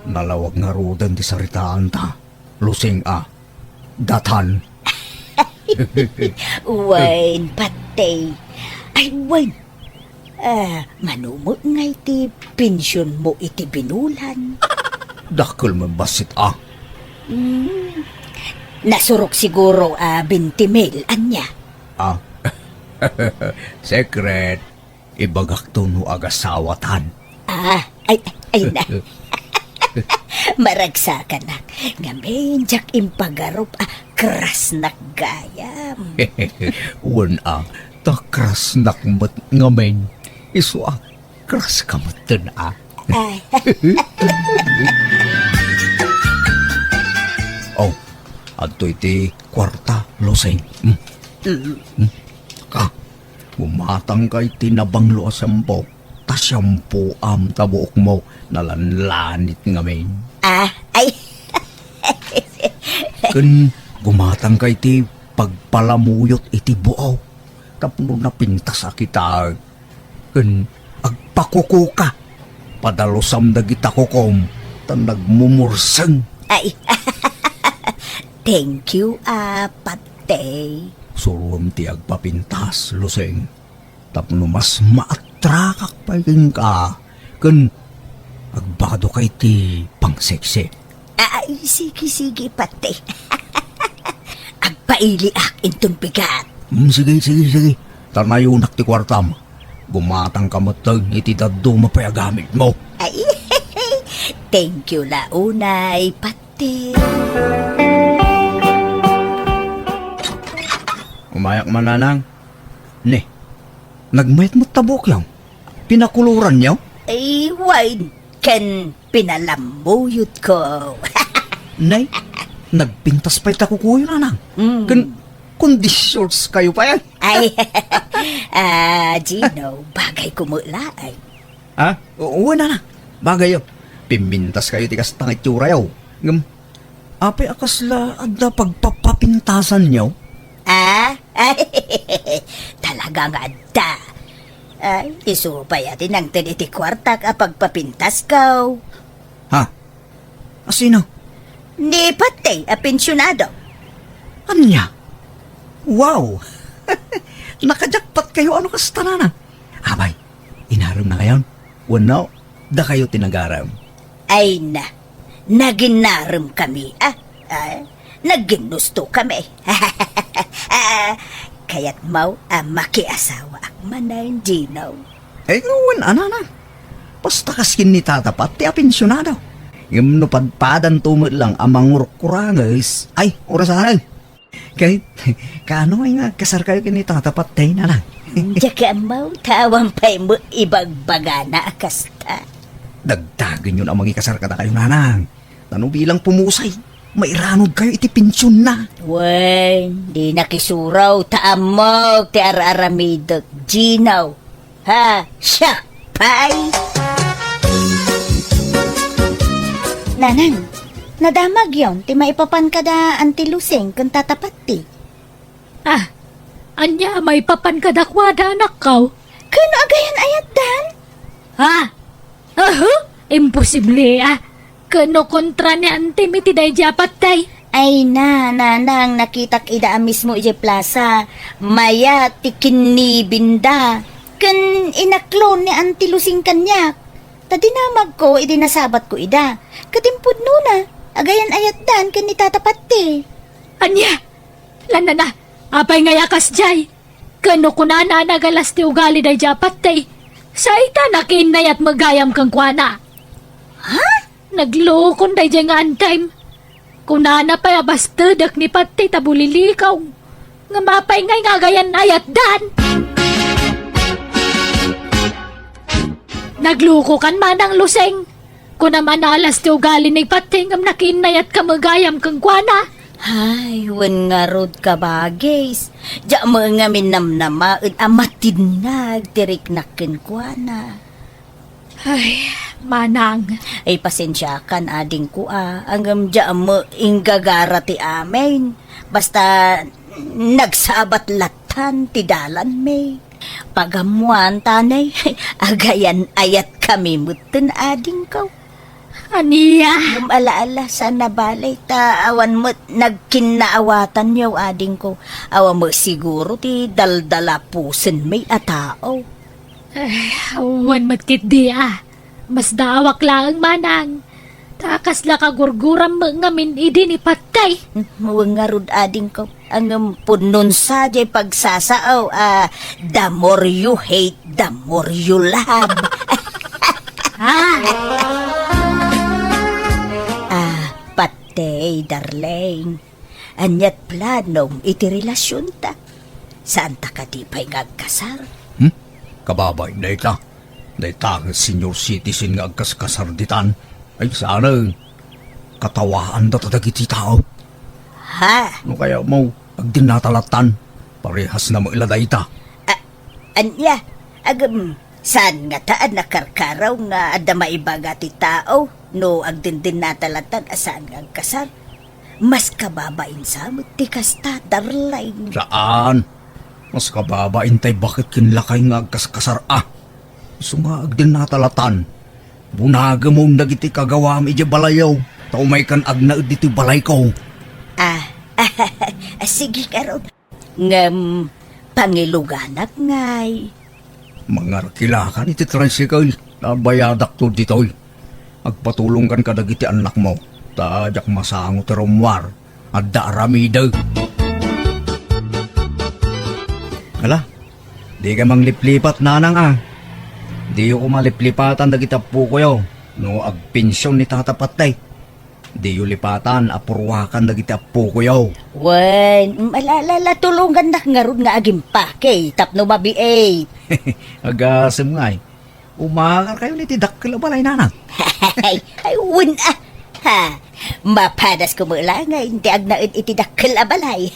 Nalawag ngaruden ti saritaanta, Lusing a. Datan. Wen, patey. Ay, wen. Ah, mano met ngay ti pensionmo iti binulan? Dakkel met bassit, a. Hmm. Nasurok siguro a benti mil, ania? Ah. Secret. Ibagakto no agasawatan. Ah, ay, ay na. Maragsakanak. Ngamin, diak impagarup a krasnak gayam. Wen a, ta krasnak met ngamin. Isu a, kras ka metten a. Ay. Oh, adtoy ti kuarta, Lusing. Hmm. Mm. Hmm. Ka, gumatangka iti nabanglo a shampoo. Ta shampoom ta buokmo nalanlanit ngamin. Ah, ay. Ken gumatangka iti pagpalamuyot iti buok tapno napintas a kitaek. Ken agpakukuka. Padalusam dagita kukom, ta nagmumurseng. Ay, thank you, a, Patey. Surom ti agpapintas, Luseng. Tapno mas maatrakak pay kenka, ken agbado ka iti pangseksi. Ay, sige, sige, Patey. Agpailiak inton bigat. Mm, sige, sige, sige. Ta nayonak ti kuartam. Gumatangka metten iti dadduma pay a gamitmo. Ay, thank you la unay, Patey. Umayak man, Nanang. Ne, nagmayat met ta buokyo. Pinakuloranyo? Ay, wen, ken pinalammuyotko. Nay, nagpintas pay ta kukuyo, Nanang. Mm. Ken, kundi shorts kayo pay, ay. Ay, ah, Gino, bagay ko met laeng. Ha? O, wen, Nanang. Bagay, o. Pimmintas kayo ti kasta nga itsurayo. Ngem, apay a kasla adda pagpapapintasanyo? Ah? Talaga nga adda. Ay, isu pay a ti nangted iti kuartak a pagpapintasko. Ha? Asino? Ni Patey a pensionado. Ania? Wow! Nakajakpat kayo, ano kasta, Nanang? Abay, inarem na kayon? Wenno, dakayo ti nagarem? Ay na, naginarem kami, ah. Ah, nagginusto kami. Ah, kayat mo a makiasawaak manen, Gino? Ay, wen, Nanang. Basta kas ken ni Tata Patey a pensionado. Ngem no padpadanto met lang a mangurkuranges, ay, orasanen. Kay, kaano nga agkasarkayo ken ni Tata Patey, Nanang? Diak ammo, ta awan pay met ibagbagana a kasta. Dagdagenyon a mangikasar kadakayo, Nanang. Ta no bilang pumusay, mairanod kayo iti pensionna. Wen, dinak isuro ta ammok ti ar-aramidek, Gino. Ha, siak pay! Nanang, nadamagyon ti maipapan kada Auntie Lusing ken Tata Patey. Ah, ania a maipapan kadakuada, anakko? Ken no agayan-ayatdan? Ha? Aha, imposible, ah. Ken no kontra ni Auntie mi ti daydi a Patey? Ay na, Nanang, nakitak ida a mismo idiay plasa. Mayat ti kinnibinda. Ken inaklon ni Auntie Lusing kaniak. Ta dinamagko idi nasabatko ida. Ket impudnona, agayan-ayatdan ken ni Tata Patey. Ania? Lanana, apay ngay a kasdiay? Ken no kunana a nagalas ti ugali daydi a Patey, saita nakiinnayat met gayam kenkuana. Ha? Naglukon daydiay nga Auntiem. Kunana pay a bastedek ni Patey ta bulilikaw. Ngem apay ngay nga agayan-ayatdan? Naglukokan, Manang Lusing. Kunam a naalas ti ugali ni Patey ngem nakiinnayatka met gayam kenkuana. Ay, wen ngarud, kabagis. Diak met ngamin namnamaen a matinnag ti riknak kenkuana. Ay, Manang. Ay, pasensiakan, adingko, a. Ngem diak met inggagara ti amin. Basta nagsabat lattan ti dalanmi. Pagammoan ta, ne, agayan-ayatkami metten, adingko. Ania? Ngem ala-ala, saan a bale, ta awan met nagkinnaawatanyo, adingko. Awan met siguro ti daldalapusenmi a tao. Eh, awan met ketdi, a. Masdaawak laeng, Manang. Ta kasla kagurguram met ngamin idi ni Patey. Wen ngarud, adingko. Ngem pudnon sa diay pagsasao a the more you hate, the more you love. Ah! Ah, Patey, darling. Aniat planom iti relasionta? Saanta kadi pay nga agkasar? Hmm? Kababain dayta. Dayta nga senior citizen nga agkaskasar ditan. Ay, saan, eh. Katawaanda ta dagiti tao. Ha? No kaya mo, agdinnata lattan. Parehas na mo ila dayta. A-, ania? Agem, saan ngata a nakarkaraw nga adda maibaga ti tao no agdindinnata lattan a saan nga agkasar? Mas kababain sa met ti kasta, darling. Saan? Mas kababain tay baket ken lakay nga agkaskasar a. Isu nga agdinnata lattan. Bunagemon dagiti kagawam idiay balayyo, ta umaykan agnaed ditoy balayko. Ah, sige ngarud. Ngem, pangiluganak ngay. Mangarkilakan iti tricycle, ta bayadakto ditoy. Agpatulongkan kadagiti annakmo, ta diak masango ti rummuar. Adda aramidek. Ala, dika mangliplipat, nanang, a. Diyo koma liplipatan dagiti appokoyo no agpension ni Tata Patay. Diyo lipatan a purwakan dagiti appokoyo. Wen, ala, ala, ala, tulongannak ngarud nga agimpake tapno mabiit. Agasem ngay. Umangarkayon iti dakkel a balay, nanang. Ay, ay, wen, a. Ha, mapadasko met laengen ti agnaed iti dakkel a balay.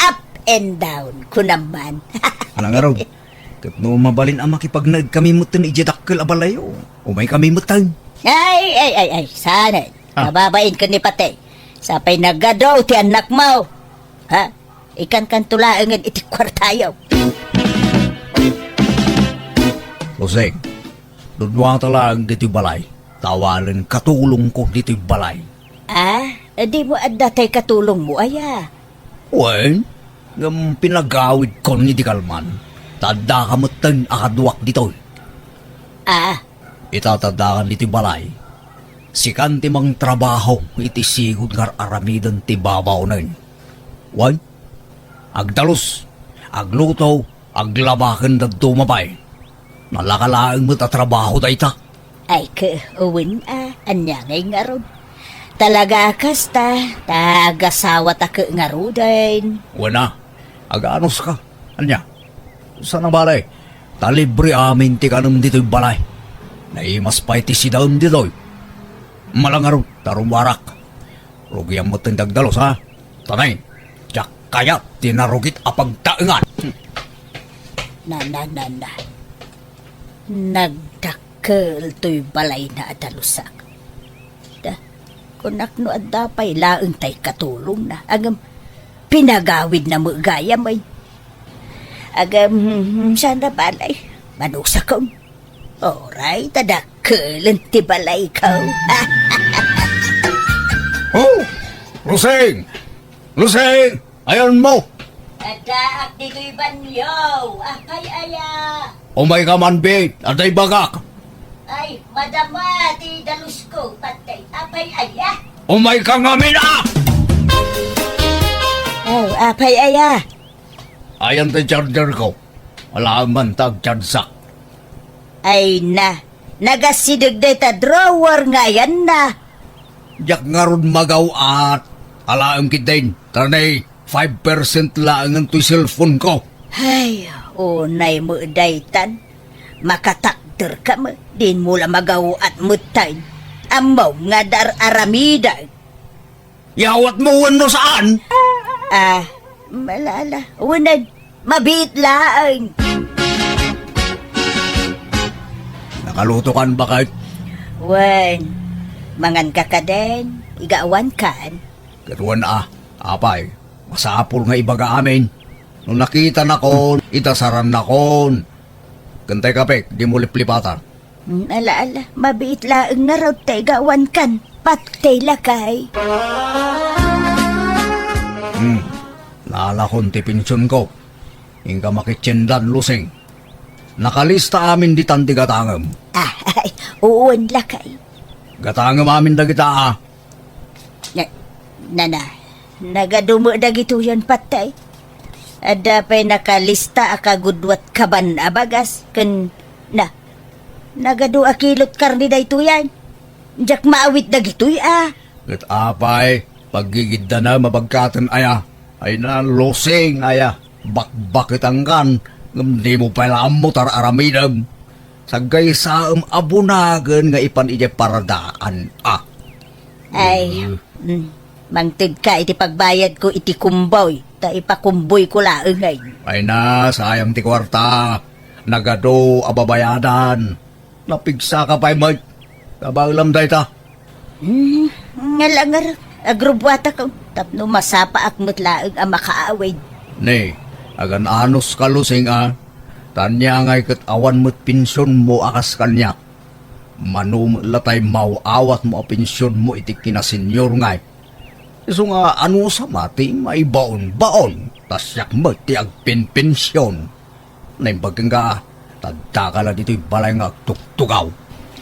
Up and down, kunam man. Ala ngarud, ket no mabalin a makipagnaedkami metten idiay dakkel a balayyo, umaykami metten. Ay, ay, ay, ay, saanen. Ah. Mababain ken ni Patay. Sapay nagadu ti annakmo. Ha? Ikankanto laengen iti kuartayo. Jose, dudua ta laeng ditoy balay. Ta awanen katulongko ditoy balay. Ah, dimo adda tay katulongmo, aya? Wen, ngem pinagawidkon idi kalman. Ta addaka metten a kaduak ditoy. Ah. Ita ta addakan ditoy balay. Sikan ti mangtrabaho iti sigud nga ar-aramiden ti babaonen. Wen, agdalus, agluto, aglaba ken dadduma pay. Nalaka laeng met a trabaho dayta. Ay, ke, wen a, ania ngay ngarud? Talaga a kasta, ta agasawata ke ngaruden. Wen a, aganuska. Ania? Saan a bale, ta libre amin ti kanem ditoy balay. Naimas pay ti sidaem ditoy. Ala ngarud, ta rummuarak. Rugiam metten ti agdalus, a? Tanay, diak kayat ti narugit a pagtaengan. Na, na, na, na. Nagdakkel toy balayna a dalusak. Da, kunak no adda pay laeng tay katulongna. Agem, pinagawidna met gayam, ay. Agem, saan a bale, manusakon. Uray, ta dakkelen ti balayko. Oh! Lusing! Lusing! Ayanmo! Addaak ditoy banio. Apay aya? Umayka man, Bit. Adda ibagak. Ay, madama ti dalusko, Patay. Apay aya? Umayka ngamin, a! Oh, apay aya? Ayan ti charger ko. Ala man ta agchargeak. Ay na, nagasideg dayta drawer nga ayanna. Diak ngarud magaw-at. Alaem ketdin, ta nay five percent laengen toy cellphone ko. Ay, unay met daytan. Makatakderka met, dinmo la magaw-at metten. Ammom nga dar-aramidek. Yawatmo wenno saan? Ah, ala, ala. Wenen, mabiit laeng. Nakalutokan baket? Wen, manganka kadin, igawankan. Ket wen a, apay, masapul nga ibaga amin. No nakitanakon, idasarannakon. Ken tay kapek, dimo liplipatan. Hmm, ala, ala, mabiit laeng ngarud ta igawankan. Patay lakay. Hmm, naalakon ti pensionko. Inka makitiendan, Lusing. Nakalista amin ditan ti gatangem. Ah, ay, wen lakay. Gatangem amin dagita, a. Na, na, na, nagadu met dagitoyen, Patay. Adda pay nakalista a kagudua ti kaban a bagas, ken na, nagadu a kilot karne daytoyen. Diak maawit dagitoy a. Ket apay, paggigiddanem a bagkaten aya. Ay na, Lusing aya. Bakbaketankan, ngem dimo pay la ammo ti ar-aramidem. Saggaysaem a bunagen nga ipan idiay paradaan a. Ay, Eh. mm, mangtedka iti pagbayadko iti kumboy, ta ipakumboyko laengen. Ay na, sayang ti kuarta. Nagadu a babayadan. Napigsaka pay met. Kabaelam dayta. Hmm, nga langar, agrubbuatak tapno masapaak met laeng a makaawid. Ne, agan-anos ka, Lusing, a. Ta ania ngay ket awan met pensionmo a kas kaniak. Mano met la tay maaw-awatmo a pensionmo iti kinasenyor ngay. Isu nga anusam a ti maibaon-baon, ta siak met ti agpenpension. Naimbag kenka, ta addaka la ditoy balay nga agtugtugaw.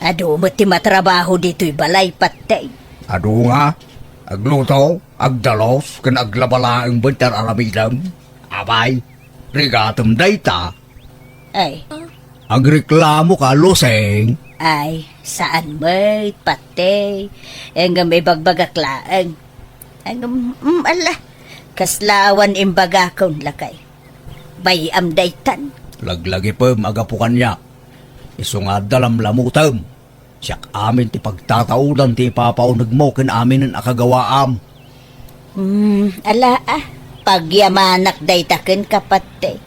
Adu met ti matrabaho ditoy balay, Pattey. Adu nga, agluto, agdalos, ken aglaba laeng ti ar-aramidem. Apay, rigatem dayta. Ay. Agreklamoka, Lusing? Ay, saan met, Pattey. Ngem ibagbagak laeng. Ngem, mm, ala, kasla awan imbagakon, lakay. Bay-am daytan. Laglagipem a gapu kaniak. Isu nga adda lamlamutem. Siak amin ti pagtataudan ti ipapaunegmo ken aminen a kagawaam. Hmm, ala a, pagyamanak dayta kenka, Pattey.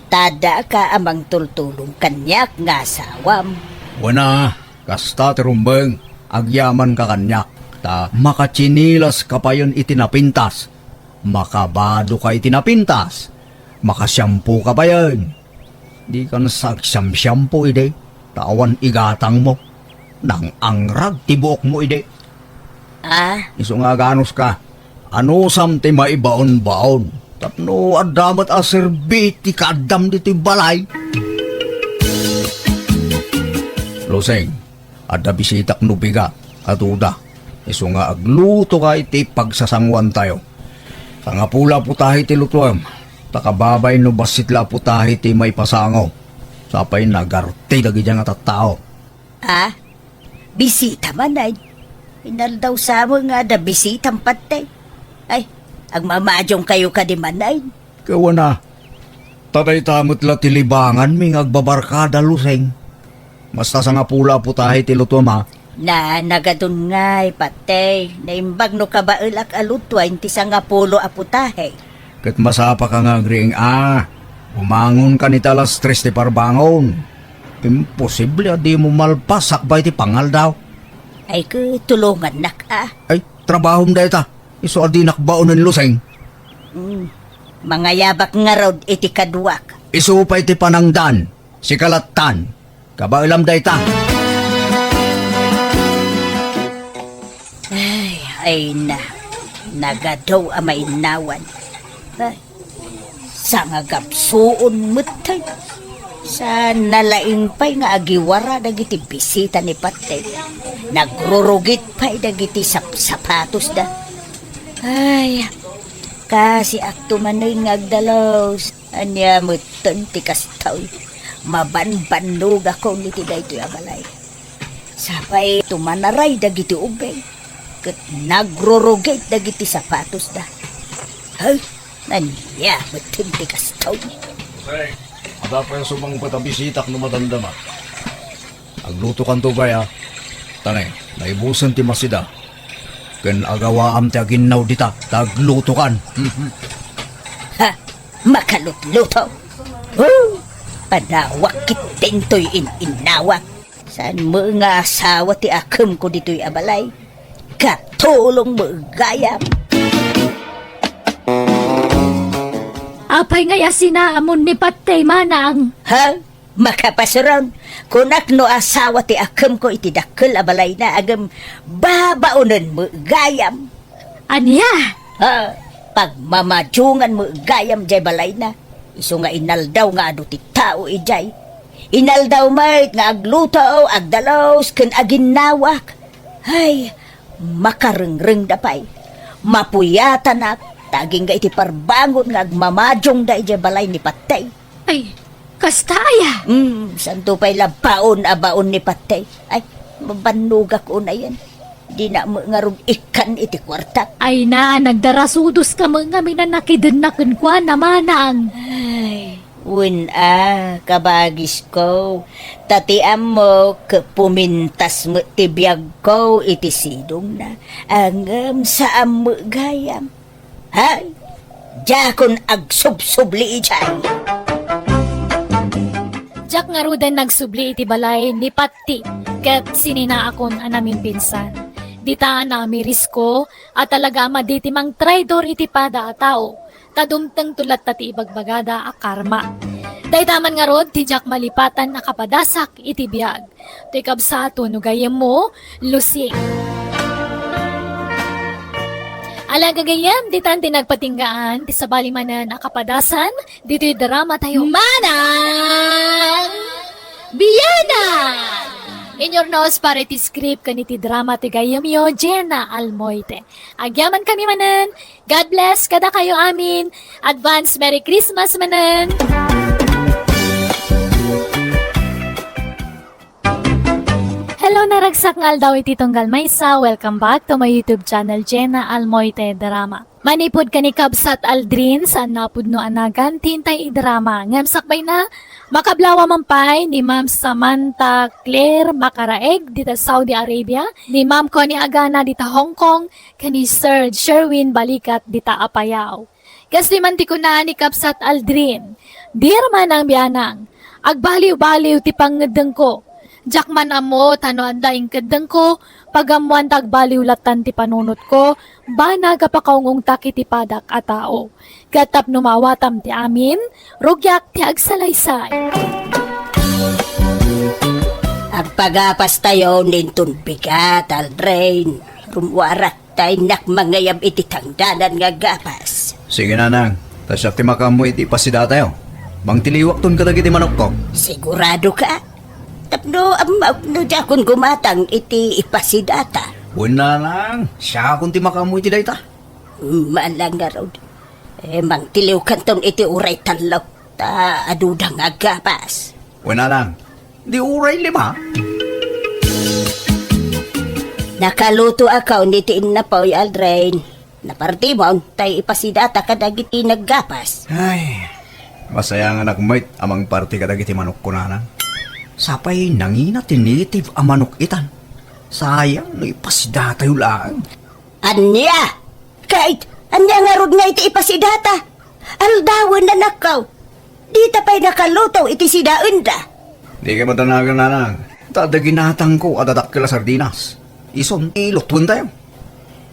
Ta addaka a mangtultulong kaniak nga asawam. Wen a, kasta ti rumbeng, agyamanka kaniak, ta makatsinilaska payen iti napintas. Makabadoka iti napintas. Makasiampoka payen. Dikan sa agsiamsiampo idi, ta awan igatangmo. Nang-angrag ti buokmo idi. Ah? Isu nga aganuska, anusam ti maibaon-baon tapno adda met a serbi ti kaaddam ditoy balay? Lusing, adda bisitak no bigat a duda. Isu nga aglutoka iti pagsasanguantayo. Sangapulo a putahe ti lutuem, ta kababay no bassit la a putahe ti maipasango. Sapay nagarte dagidiay nga tattao. Ah? Bisita manen? Inaldaw sa met nga adda bisitam, Pattey. Ay, agmamadiongkayo kadi manen? Ket wen a, ta dayta met la ti libanganmi nga agbabarkada, Lusing. Basta sangapulo a putahe ti lutuem a. Na, nagadun ngay, Pattey. Naimbag no kabaelak a lutuayen ti sangapulo a putahe. Ket masapaka nga agriing a, bumangonkan iti alas tres ti parbangon. Imposible a dimo malpas sakbay ti pangaldaw. Ay, ket tulongannak a. Ay, trabahom dayta. Isu a dinak baonen, Lusing. Mm. Mangayabak ngarud iti kaduak. Isu pay ti panangdan, sika lattan. Kabaelam dayta. Ay, ay na. Nagadu a mainnawan. Ay. Sangagabsuon metten. Saan nalaing pay nga agiwara dagiti bisita ni Pattey. Nagrurugit pay dagiti sapsapatosda. Ay, kasiakto manen nga agdalos. Ania metten ti kastoy? Mabanbannogakon iti daytoy a balay. Sapay tumanaray dagiti ubing, ket nagrurugit dagiti sapatosda. Hay, ania metten ti kastoy? Hey, adda pay sumangpet a bisitak no madamdama. Aglutokanto pay a. Tane, naibusen ti masida. Ken agawaam ti aginnaw dita, ta aglutokan. Ha! Makalutluto! Huh! Panawak ketdin toy in-innawak. Saan met nga asawa ti akemko ditoy a balay? Katulong met gayam! Apay ngay a sinaamon ni Pattey, manang? Ha? Makapasuron, kunak no asawa ti akemko iti dakkel a balayna, ngem babaonen met gayam. Ania? Ha, pagmamadiongan met gayam jay balayna. Isu nga inaldaw nga adu ti tao idiay. Inaldaw met nga agluto, agdalos, ken aginnawak. Hay, makarengrengda pay. Mapuyatanak, ta agingga iti parbangon nga agmamadiongda idiay balay ni Pattey. Ay, kasta aya? Hmm, santo pay la baon a baon ni Pattey. Ay, mabannogak unayen. Dinak met ngarud ikkan iti kuartak. Ay na, nagdarasudoska met ngamin a nakidenna kenkuana, manang. Ay, wen a, kabagisko. Ta ti ammok, pumintas met ti biagko iti sidongna. Ngem saan met gayam. Hay, diakon agsubsubli idiay. Diak ngaruden nagsubli iti balay ni Pattey ket sininaakon a namimpinsan. Dita a naamirisko a talaga a madi ti mangtraidor iti pada a tao, ta dumtengto latta ti ibagbagada a karma. Dayta man ngarud ti diak malipatan a kapadasak iti biag. Toy kabsat wenno gayyemmo, Lucy. Ala, gagayyem, ditan ti nagpatinggaan ti sabali manen a kapadasan ditoy drama tayo. Manang Biyanan! Inurnos para iti script ken iti drama ti gayyemyo, Jenna Almoite. Agyaman kami manen. God bless kadakayo amin. Advance Merry Christmas manen. Hello, naragsak nga aldaw iti tunggal maysa. Welcome back to my YouTube channel, Jenna Almoite Drama. Manipud ken ni Kabsat Aldrin, saan napudno a nagan ti intay idrama. Ngem sakbay na, makablawa man pay ni Ma'am Samantha Claire Makaraeg dita Saudi Arabia, ni Ma'am Connie Agana dita Hong Kong, ken ni Sir Sherwin Balikat dita Apayao. Kastoy man ti kuna ni Kabsat Aldrin, "Dear Manang Bianang, agbaliw-baliw ti pangngeddengko. Diak man ammo ta no adda inkeddengko, pagammoan ta agbaliw lattan ti panunotko, banag a pakaung-ungtak iti padak a tao. Ket tapno maawatam ti amin, rugiak ti agsalaysay." Agpagapastayo ninton bigat, Aldrin. Rummuarak ta innak mangayab iti tangdanan nga gapas. Sige, Nanang. Ta siak ti makaammo iti ipasidatayo. Mangtiliwakton kadagiti manokko. Sigurado ka? Tapno ammok no diakon gumatang iti ipasidata. Wen, Nanang. Siakon ti makaammo iti dayta. Malang ngarud. Eh, mangtiliwkanton iti uray tallo. Ta aduda nga gapas. Wen, Nanang. Di uray lima. Nakalutoakon iti innapoy, Aldrin. Napartimon, tay ipasidata kadagiti naggapas. Ay, masayanganak met a mangparti kadagiti manokko, Nanang. Sapay nangina ti native a manok itan. Sayang no ipasidatayo laeng. Ania? Ket ania ngarud nga iti ipasidata? Aldawen, anakko. Dita pay nakaluto iti sidaenda. Dika madanagan, Nanang. Ta adda ginatangko a dadakkel a sardinas. Isun ti lutuentayo.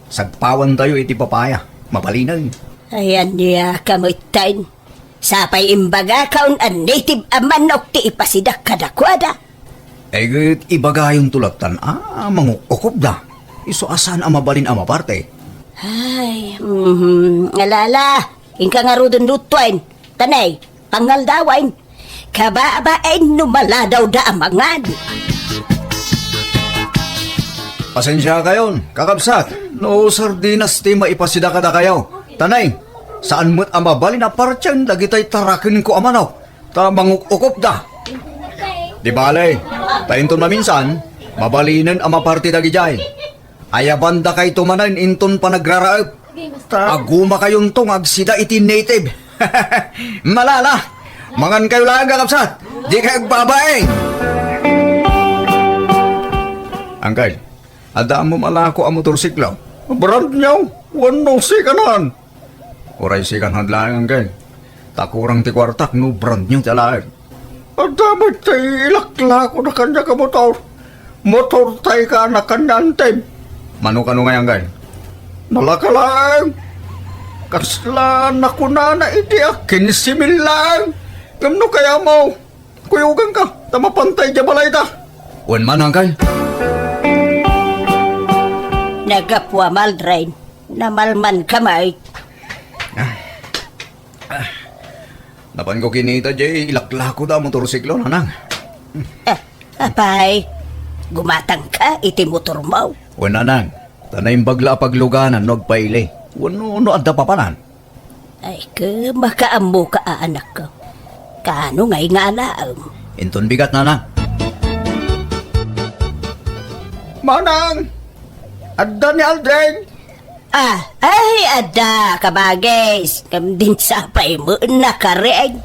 Sagpawantayo iti papaya. Mabalinen. Ay, ania ka metten? Sapay imbagakon a native a manok ti ipasidak kadakuada. Ay, ket ibagayonto lattan a manguk-ukopda. Isu a saan a mabalin a maparte. Ay, mhm, alala. Inka ngaruden lutoen. Tanay, pangaldawen. Kababain no maladawda a mangan. Pasensiakayon, kakabsat, no sardinas ti maipasida kadakayo. Tanay, saan met a mabalin a partien dagitay tarakenko a manok. Ta manguk-ukopda. Di bale, ta inton maminsan, mabalinen a maparti dagidiay. Ayabandakayto manen inton panagraraep. Ta agumakayonto nga agsida iti native. Malala, mangankayo laeng, kakabsat. Dikay agbabain. Uncle, adda ammo malako a motorsiklo? Brand new, wenno second hand? Uray second hand laeng, Uncle. Ta kurang ti kuartak no brand new ti alaek. Adda met tay ilaklako na kaniak a motor. Motor tay ka na kaniak, Uncle. Mano kano ngay, Uncle? Nalaka laeng. Kasla nakunana idi a kinse mil laeng. Ngem no kayatmo, kuyoganka, ta mapantay diay balayta. Wen man, Uncle. Nagapuam, Aldrin. Namalmanka met. Ah. Ah. Napanko kinita diay ilaklako da motorsiklo, Nanang. Ah, apay, gumatangka iti motormo? Wen, Nanang. Ta naimbag la a pagluganan no agpaili. Wenno no adda papanan. Ay, ket makaammoka a, anakko. Kaano ngay nga alaem? Inton bigat, Nanang. Manang! Adda ni Aldrin! Ah, ay, adda, kabagis. Ngem dinak sapay met nakareng.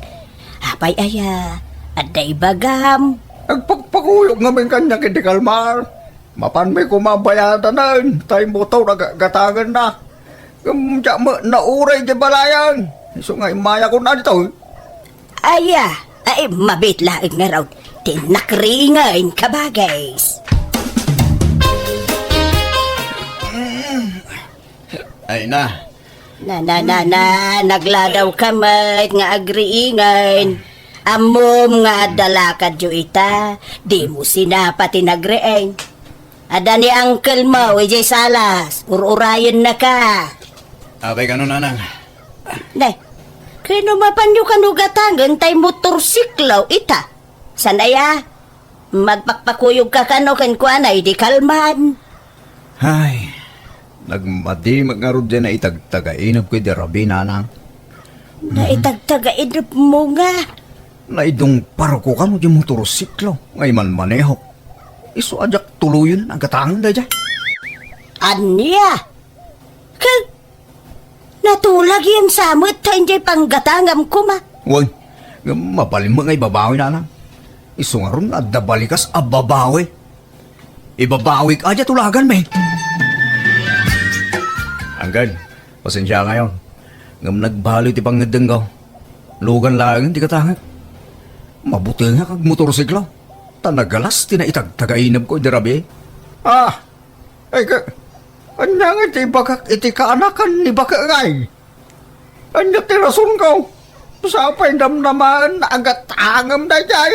Apay aya, adda ibagam? Agpakpakuyog ngamin kaniak iti kalmar. Mapanmi koma a bayadanen tay motor a ga-, gatangenna. Ngem diak met nauray diay balayan. Isu nga immayakon ditoy. Aya, ay, mabiit laeng ngarud ti nakriingen, kabagis. Ay na. Na, na, na, na, nagladawka met nga agriingen. Ammom nga adda lakadyo ita, dimo sinapa ti nagreeng. Adda ni uncle mo, idiay salas, ur-urayennaka. Apay kano, nanang? Ne, kano mapanyo kano gatangen tay motorsiklo ita? San aya? Magpakpakuyogka kano kenkuana idi kalman. Ay, nagmadi met ngarud diay naitagtagainepko idi rabii, nanang. Naitagtagainepmo nga? Naidungparko kano diay motorsiklo nga imanmanehok. Isu a diak tuloyen a gatangen daydiay. Ania? Ket natulagem sa met ta idiay panggatangem koma. Wen, ngem mabalin met nga ibabawi, nanang. Isu ngarud nga adda balikas a babawi. Ibabawik a diay tulaganmi. Uncle, pasensiakayo. Ngem nagbali ti pangngeddengko. Lugan laengen ti gatangek. Mabutengak agmotorsiklo. Ta nagalas ti naitagtagainepko idi rabii. Ah, ay ka, ania nga ti ibagak iti kaanakan ni bakek ngay? Ania ti rasonko? Sapay namnamaen a gatangem daydiay.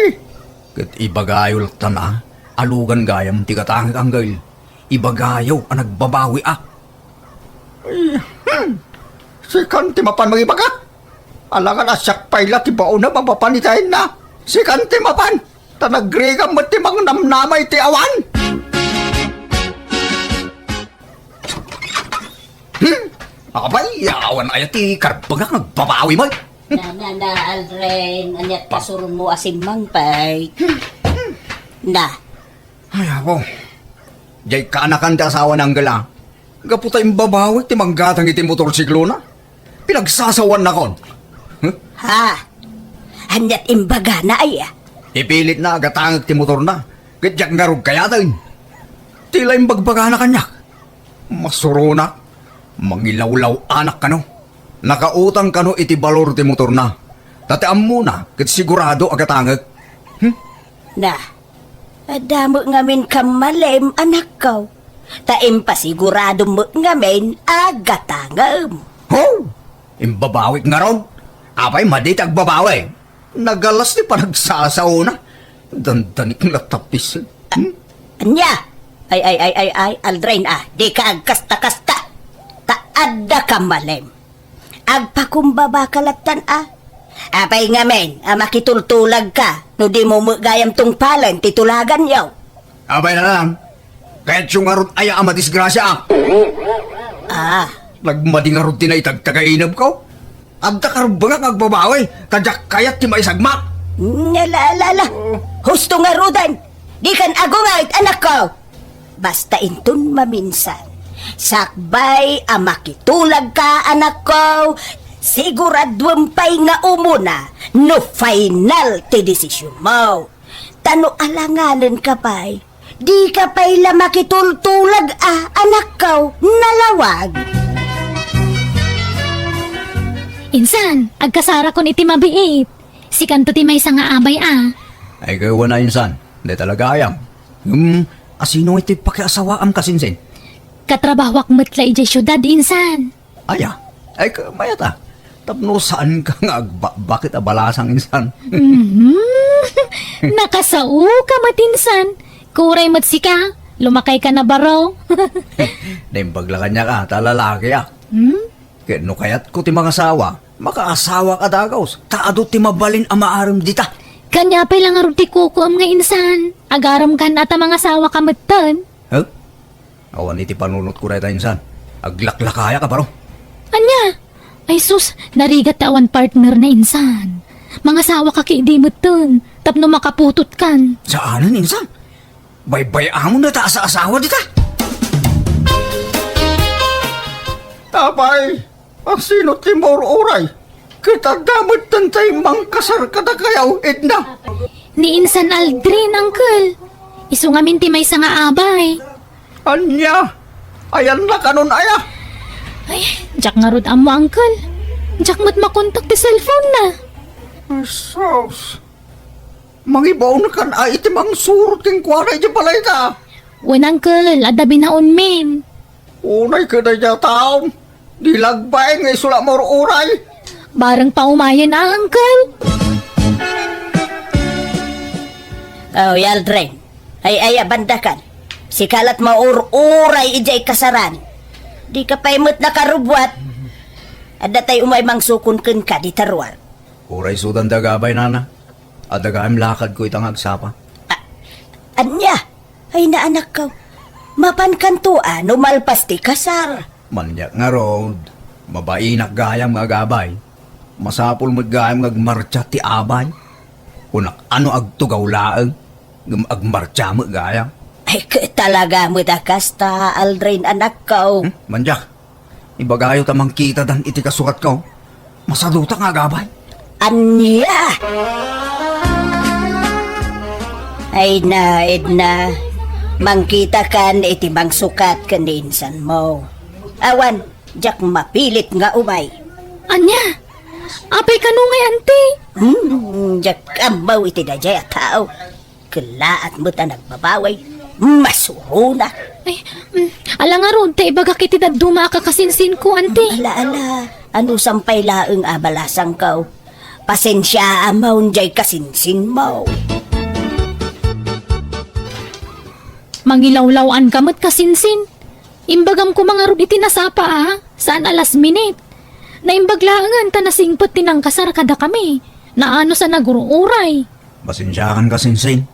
Ket ibagayo latta a lugan gayam ti gatangek, uncle. Ibagayo a nagbabawi a. Ay, hmm. Sikan ti mapan mangibaga? Alangan a siak pay la ti baonem a mapan itayenna. Sikan ti mapan. Ta nagrigam met ti mangnamnama iti awan. Hmm? Apay, awan aya ti karbengak nga agbabawi met. Na, na, na, Aldrin, ania ti kasuronmo a simmangpet? Na. Ay, apo. Diay kaanakan ti asawa ni uncle a. Gapu ta imbabawik ti manggatang iti motorsiklona. Pinagsasawaannakon. Huh? Ha? Ania ti imbagana aya? Ipilitna a gatangek ti motorna. Ket diak ngarud kayaten. Ti la imbagbagana kaniak. Masuronak, mangilawlaw-anak kano. Nakautang kano iti balor ti motorna. Ta ti ammona ket sigurado a gatangek. Hmm? Na, adda met ngamin kammalem, anakko. Ta impasiguradom met ngamin a gatangem. Ho! Imbabawik ngarud? Apay madi ti agbabawi? Nagalas ti panagsasaona. Dandanik nga tapisin. Hmm? Ania? Ay, ay, ay, ay, ay, Aldrin, a, dika agkasta-kasta. Ta adda kammalem. Agpakumbaba ka lattan, a. Apay ngamin a makitultulagka no dimo met gayam tungpalen ti tulaganyo? Apay nanang. Kayatyo ngarud aya a madisgrasia, a? Ah. Nagmadi ngarud ti naitagtagainepko. Adda karbengak nga agbabawi, ta diak kayat ti maisagmak. Ala, ala, ala. Husto ngaruden. Dikan agungayt, anakko. Basta inton maminsan, sakbay a makitulagka, anakko, siguraduem pay nga umuna no final ti desisionmo. Ta no alanganenka pay, dika pay la makitultulag a, anakko, nalawag. Insan, agkasarakon iti mabiit. Sikanto ti maysa nga abay a. Ay, kayo na, insan. Dayta la gayam. Hmm, asino iti pakiasawaam, kasinsin? Katrabahoak met la idiay siudad, insan. Aya, ay ka mayat a. Tapno saanka nga agbakbak ita balasang, insan. Mhm. Nakasaoka met, insan. Kuray met sika. Lumakayka na baro. Naimbag la kaniak a, ta lalaki a. Hmm? Ket no kayatko ti mangasawa, makaasawak a dagus, ta adu ti mabalin a maarem dita. Kania pay la ngarud ti kukuam nga insan? Agarem kan a ta mangasawaka metten. Huh? Awan iti panunotko dayta, insan. Aglaklakayak a baro. Ania? Ay sus, narigat ta awan partner na, insan. Mangasawaka ketdi metten, tapno makaputotkan. Saanen, insan. Baybay-amon dayta a saasawa dita. Apay, asino ti maur-uray? Ket adda metten tay mangkasar kadakayo, Edna. Ni insan Aldrin, uncle. Isu ngamin ti maysa nga abay. Ania? Ayanna kanon aya? Ay, diak ngarud ammo, uncle. Diak met makontak ti cellphone na. Ay, sus. Mangibaonkan a iti mangsurot kenkuana idiay balayda. Wen, uncle, adda binaonmin. Unay kadaydiay a taom, di lagbaen nga isu la maur-uray. Bareng paumayen a, uncle. Oh, Aldrin. Ay, ay, abandakan. Sika la't maur-uray idiay kasaran. Dika pay met nakarubbuat. Adda tay umay mangsukon kenka dita ruar. Uray sudan da agabay, nana. Adda gayam lakadko ita nga agsapa. A-, ania? Ay, naanakko. Mapankanto a no malpas ti kasar. Maniak ngarud, mabainak gayam nga agabay. Masapul met gayam nga agmartsa ti abay. Kunak, ano agtugaw laeng, ngem agmartsa met gayam. Ay, ket talaga met a kasta, Aldrin, anakko. Hmm? Maniak, ibagayo ta mangkitadan iti kasuratko. Masadutak nga agabay. Ania? Ay na, Edna. Mangkitakan iti mangsukat ken ni insan mo. Awan, diak mapilit nga umay. Ania? Apay kano ngay, anti? Hmm, diak ammo iti daydiay a tao. Kellaat met a nagbabawi, masurona. Ay, mm, ala ngarud, ta ibagak iti dadduma a kakasinsinko, anti. Ala, ala, anusam pay laeng a balasangko. Pasensiaam diay kasinsinmo. Mangilawlaw-anka met, kasinsin. Imbagam koma ngarud iti nasapa a, saan a last minute. Naimbag laengen ta nasingpet ti nangkasar kadakami. Naanus a nagur-uray. Pasensiakan, kasinsin.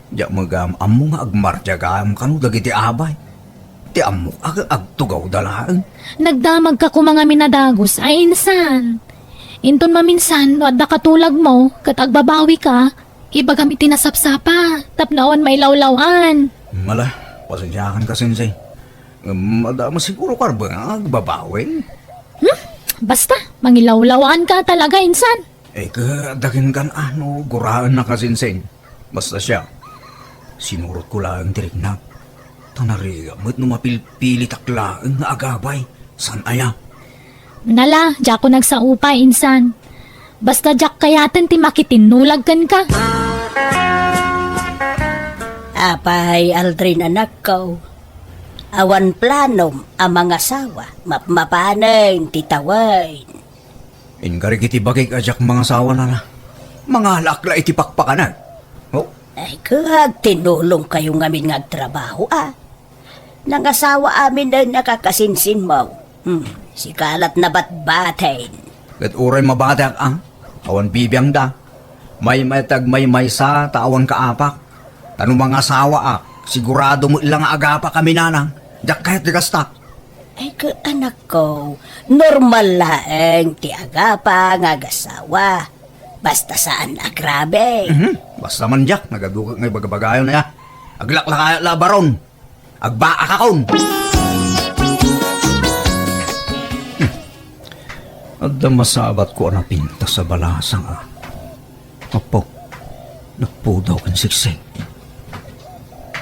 Diak met gayam ammo nga agmartsa gayam kano dagiti abay. Ti ammok a agtugawda laeng. Nagdamagka koma ngamin a dagus a insan. Inton maminsan no adda katulagmo ket agbabawika, ibagam iti nasapsapa tapno awan mailawlaw-an. Ala, pasensiakan, kasinsin. Ngem adda met siguro karben nga agbabawi. Hmm? Basta, mangilawlaw-anka talaga insan. Eh, ket adda kenka a no guraenna, kasinsin. Basta siak, sinurotko laeng ti riknak. Ta narigat met no mapilpilitak laeng nga agabay. Saan aya? Ala, diakon agsaupay, insan. Basta diak kayaten ti makitinnulag kenka. Apay, Aldrin, anakko. Awan planom a mangasawa, mapmapanen ti tawen. Inkarik iti bagik a diak mangasawa, nana. Mangalaak la iti pakpakanak. Oh? Ay, ket tinulongkayo ngamin nga agtrabaho, a. Nangasawa aminen a kakasinsinmo. Hmm, sika la't nabatbaten. Ket uray mabateak, a, awan bibiangda. Maymayta agmaymaysa ta awan kaapak. Ta no mangasawaak, sigurado met la nga agapakami, nanang. Diak kayat ti kasta. Ay, ket anakko, normal laeng ti agapa nga agasawa. Basta saan a grabe. Mhm. Basta man diak, nagadukek nga ibagabagayon aya. Aglaklakayat la a baron. Agbaakakon. Hmm. Adda masabatko a napintas a balasang a. Apo, nagpudaw ken siksik.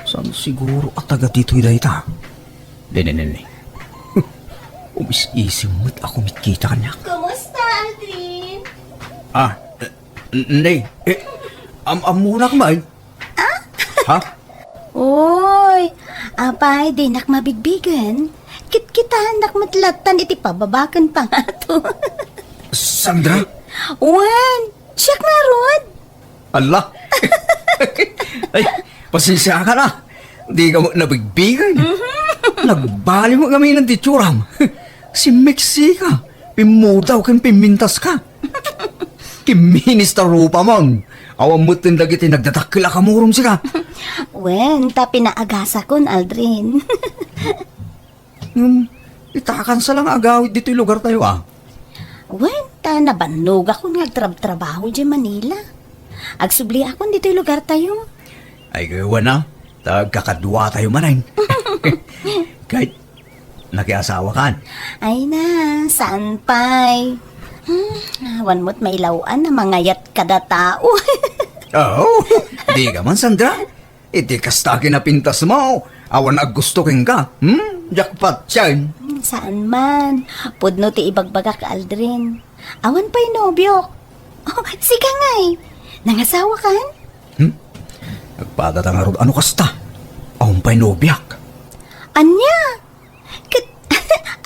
Saan siguro a taga ditoy dayta? Dene, nene. Umis-isim met a kumitkita kaniak. Kumusta, Aldrin? Ah, n-, ne, eh, am-ammonak man. Ah? Ha? Uy, apay, dinak mabigbigen. Kitkitaennak met lattan iti pababa ken pangato. Sandra? Wen, siak ngarud. Ala. Ay, pasensiakan a. Dika met nabigbigen. Mhm. Nagbali met ngamin ti itsuram. Simmeksika, pimmudaw ken pimmintaska. Kimminis ta rupamon. Awan metten dagiti nagdadakkel a kamurom sika. Wen, ta pinaagasakon, Aldrin. Ngem, itakansa la nga agawid ditoy lugartayo, a. Wen, ta nabannogakon nga agtrabtrabaho idiay Manila. Agsubliakon ditoy lugartayo. Ay, wen a, ta agkakaduatayo manen. Ket, nakiasawakan? Ay na, saan pay? Hmm, awan met mailaw-an a mangayat kada tao. Oh, dika man, Sandra. Iti kasta a kinapintasmo, awan aggusto kenka. Hmm? Jackpot yan. Hmm, saan man. Pudno ti ibagbagak, Aldrin. Awan pay nobiok. Oh, sika ngay. Nangasawakan? Hmm? Nagpadata ngarud a no kasta. Awan pay nobiak. Ania? Ket,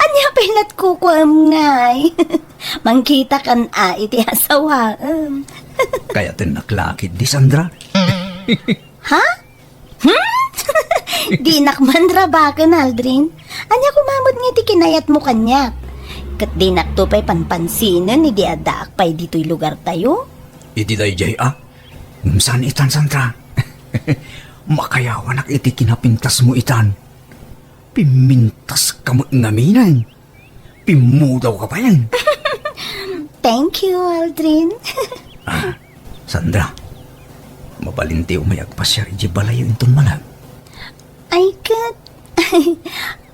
ania pay lat kukuam ngay? Mangkitakan a iti asawaem. Kayatennak la ketdi, Sandra. Ha? Hmm? Dinak man rabaken, Aldrin. Ania koma met nga ti kinayatmo kaniak? Ket dinakto pay panpansinen idi addaak pay ditoy lugartayo. Idi daydiay a? Ngem saan itan, Sandra. Makayawanak iti kinapintasmo itan. Pimmintaska met ngamin. Pimmudawka pay. Thank you, Aldrin. Ah, Sandra, mabalin ti umay agpasiar idiay balayyo inton malem. Ay, ket,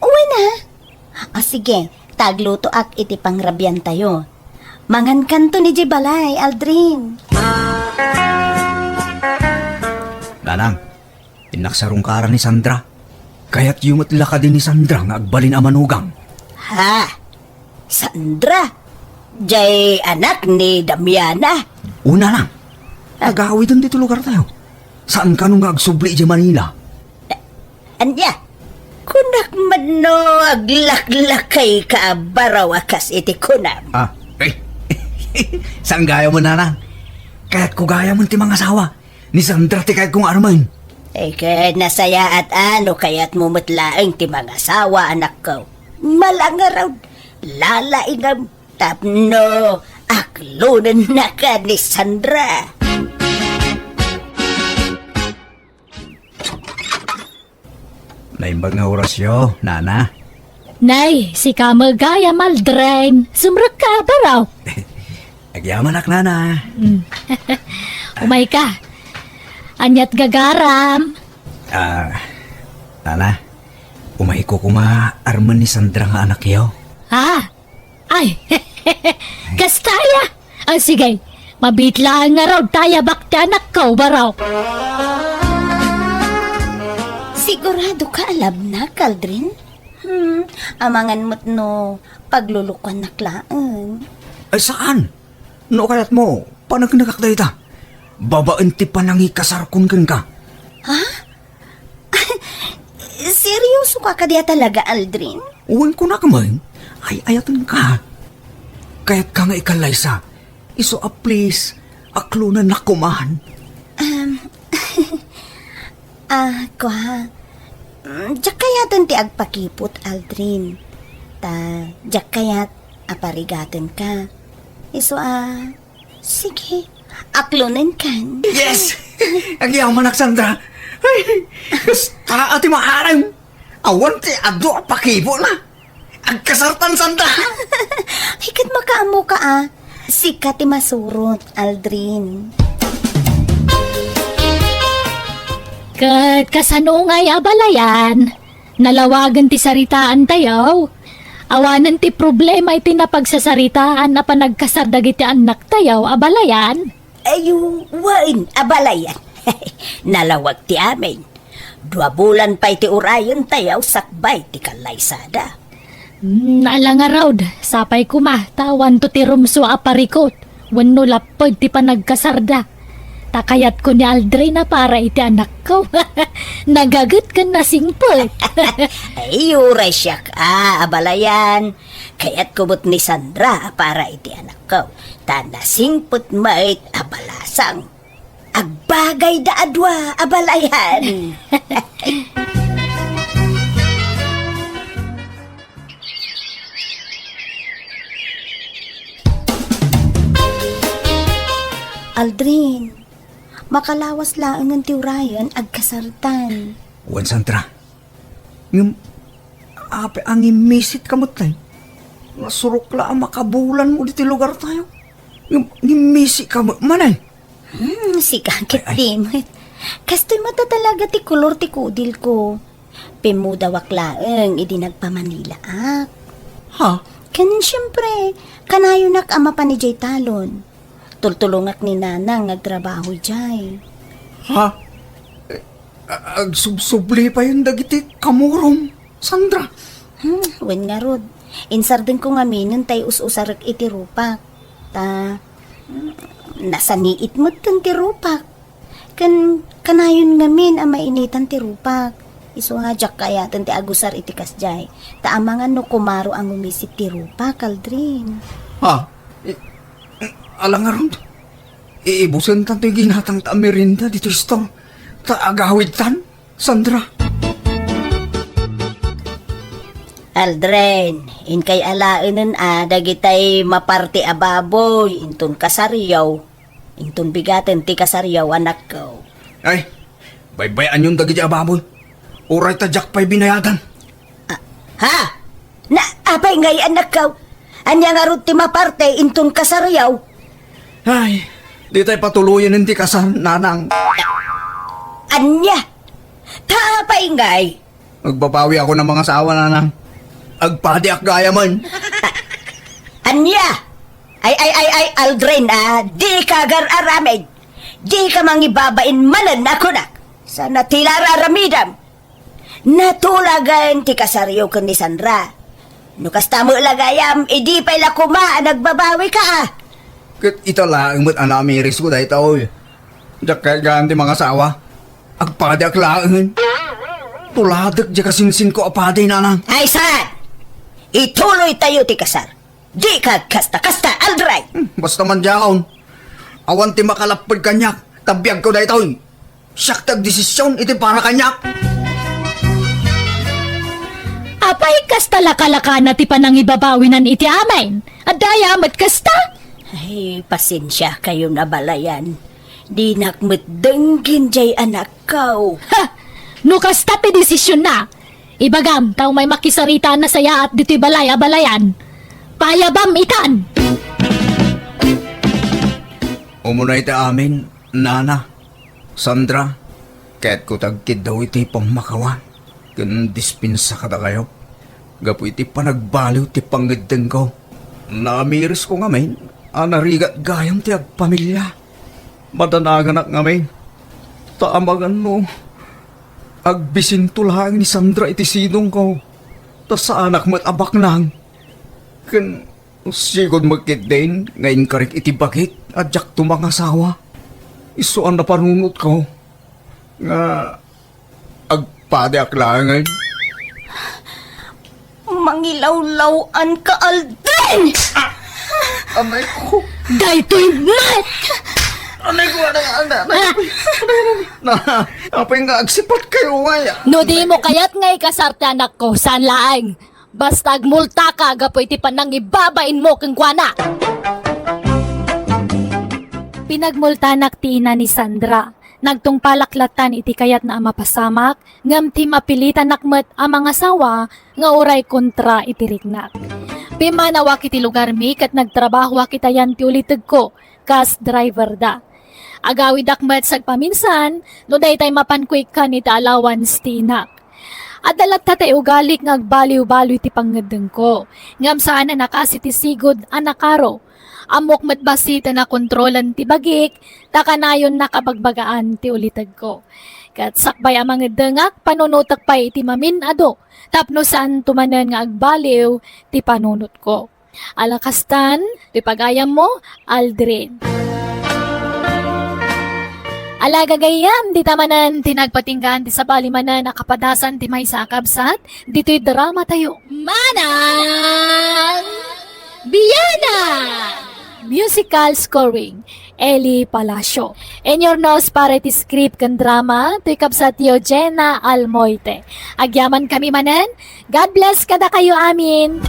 wen a. O sige, ta aglutoak iti pangrabiantayo. Mangankanton idiay balay, Aldrin. Nanang, innak sarungkaran ni Sandra. Kayatyo met la kadi ni Sandra nga agbalin a manugang. Ha? Sandra? Jay anak ni Damiana? Una lang. Ah. Agawiden ditoy lugartayo. Saan kano nga agsubli idiay Manila? Ania? Kunak met no aglaklakayka a baro a kas iti kunam. Ah, ay. Saan gayam, Nanang? Kayatko gayam ti mangasawa. Ni Sandra ti kayatko nga armen. Ay, ket nasayaat a no kayatmo met laeng ti mangasawa, anakko. Malangarod, lalaingam, tapno aklonennaka ni Sandra. Naimbag nga orasyo, Nana. Nay, sika met gayam, Aldrin. Sumrekka, baro. Agyamanak, Nana. Mm. Umayka. Aniat gagaram? Ah, Nana, umayko koma armen ni Sandra nga anakyo. Ah, Ay, kasta aya? Ah, sige, mabiit laeng ngarud ta ayabak ti anakko, baro. Siguradoka a labnak, Aldrin? Hmm, amangan met no paglulukuannak laeng. Ay, saan? No kayatmo, paneknekak dayta. Babaen ti panangikasarkon kenka. Ha? Seryosoka kadi a talaga, Aldrin? Wen, kunak man, ay-ayatenka. Kayatka nga ikallaysa. Isu a please, aklonennak koman. Um, ah, kua, mm, diak kayaten ti agpakipot, Aldrin. Ta, diak kayat a parigatenka. Isu a, Sige, aklonenkan. Yes! Agyamanak, Sandra. Ay, kasta a ti maarem. Awan ti adu a pakibona. Agkasartan, Sandra. Ay, ket makaammoka a. Sika ti masurot, Aldrin. Ket kasano ngay a balayan? Nalawagen ti saritaantayo. Awanen ti problema iti napagsasaritaan a panagkasar dagiti annaktayo a balayan. Ay, wen, a balayan. Nalawag ti amin. Dua bulan pay ti urayentayo sakbay ti kallaysada. Hmm, ala ngarud, sapay koma, ta awanto ti rumsua a parikut, wenno lapped ti panagkasarda. Ta kayatko ni Aldrin a para iti anakko. Nagaget ken nasingpet. Ay, uray siak a, a balayan. Kayatko met ni Sandra a para iti anakko. Ta nasingpet met a balasang. Agbagayda a dua a balayan. Aldrin, makalawas laengen ti urayen, agkasartan. Wen, Sandra. Ngem, apay a ngimmisit ka met, tay? Nasurok la a makabulanmo ditoy lugartayo. Ngem, ngimmisit ka met manen. Hmm, sika ket di met. Kastoy met a talaga ti kolor ti kudilko. Pimmudawak laeng idi nagpamanilaak. Ha? Ken siempre, kanayonak a mapan idiay talon. Tultulongak ni Nanang nga agtrabaho idiay. Ha? Eh, a-, agsubsubli payen dagiti kamurom, Sandra. Hmm, wen ngarud. Insardenko ngaminen tay us-usarek iti rupak. Ta, hmm, nasaniit metten ti rupak. Ken kanayon ngamin a mainitan ti rupak. Isu nga diak kayaten ti agusar iti kasdiay. Ta amangan no kumaro a ngumisit ti rupak, Aldrin. Ha? I-, ala ngarud? Iibusentan toy ginatangta a merienda ditoy store. ta agawidtan, Sandra? Aldrin, inkay alaenen a dagitay maparte a baboy inton kasaryo, inton bigaten ti kasaryo, anakko. Ay, baybay-anyon dagiti a baboy. Uray ta diak pay binayadan. Ah, ha? Na, apay ngay, anakko? Ania ngarud ti maparte inton kasaryo? Ay, ditay patuloyen ti kasar, nanang. Ania? Ta apay ngay? Agbabawi ako ng mga asawa, nanang. Agpadiak gayamen. Ania? Ay, ay, ay, ay, Aldrin, ah, di ka agar-aramid. Di ka mangibabain manen a kunak. Sana ti la ar-aramidam. Natulagan ti kasaryo ken ni Sandra. No kasta met la gayam, idi pay la koma a nagbabawi ka, ah. Ket ita laeng met a namiris ko dayta, oy. Diak kayat gaan ti mga asawa. Agpadiak laeng. Tuladek diay kasinsinko a padi, nanang. Ay, saan? Ituloy tayo ti kasar. Di ka kasta-kasta, Aldrin! Hmm, basta man diakon. Awan ti makalapped kaniak, ta biagko daytoy. Siak ti agdesisyon iti para kaniak. Apay, kasta lakalakana ti panangibabawinan iti amin? Adda aya met kasta? Ay, pasensiakayon a balayan. Dinak met denggen diay anakko. Ha! No kasta ti desisionna, ibagam ta umay makisarita a nasayaat ditoy balay a balayan. Payabam itan! Umuna iti amin, Nana, Sandra, kayatko ti agkiddaw iti pammakawan ken dispensa kadakayo gapu iti panagbaliw ti pangngeddengko. Namirisko ngamin a narigat gayam ti agpamilia. Madanaganak ngamin, ta amangan no agbisinto laeng ni Sandra iti sidongko, ta saanak met a baknang. Ken sigud met ketdin nga inkarik iti bagik a diakto mangasawa. Isu a napanunotko nga agpadiak laengen. Mangilawlaw-an ka, Aldrin! Ah! Anay ko. Daytoy met! Anay ko, anay, anay, anay. Ah! Na, apay nga agsipat kayo, ay. No di mo kayat nga ikasar ti anakko, saan laeng? Basta agmultaka gapu iti panangibabainmo kenkuana. Pinagmultanak ti ina ni Sandra. Nagtungpalak lattan iti kayatna a mapasamak, ngem ti mapilitanak met a mangasawa nga uray kontra iti riknak. Pimmanawak iti lugarmi ket nagtrabahoak iti ayan ti ulitegko kas driverda. Agawidak met sagpaminsan no daytay mapanko ikkan iti allowance ti inak. Adda latta ti ugalik nga agbaliw-baliw ti pangngeddengko, ngem saan a nakasi ti sigud a nakaro. Ammok met bassit a nakontrolan ti bagik, ta kanayonnak a bagbagaan ti ulitegko. Ket sakbay a mangeddengak, panunotek pay iti mamin-adu tapno saanto manen nga agbaliw ti panunotko. Ala kastan, ti pagayammo, Aldrin. Ala gagayyem, dita manen ti nagpatinggaan ti sabali manen a kapadasan ti maysa a kabsat, ditoy drama tayo. Manang Biana! Musical scoring, Eli Palacio. Inyurnos para iti script ken drama, toy kabsatyo Jenna Almoite. Agyamankami manen, God bless kadakayo amin!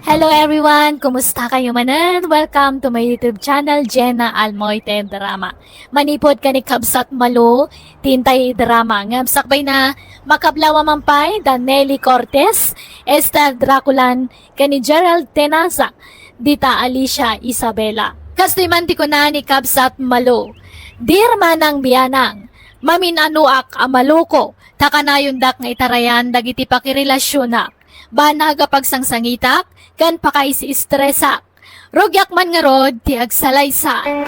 Hello everyone! Kumusta kayo manen? Welcome to my YouTube channel, Jenna Almoite Drama. Manipud ken ni Kabsat Malo, ti intay drama. Ngem sakbay na, makablawa man pay, da Nelly Cortez, Esther Draculan, ken ni Gerald Tenaza, dita Alicia Isabela. Kastoy man ti kuna ni Kabsat Malo, Dear Manang Bianang, mamin-anoak a maloko, ta kanayondak nga itarayan dagiti pakirelasionak. Banag a pagsangsangitak, ken pakaisi-estresak. Rugiak man ngarud ti agsalaysay.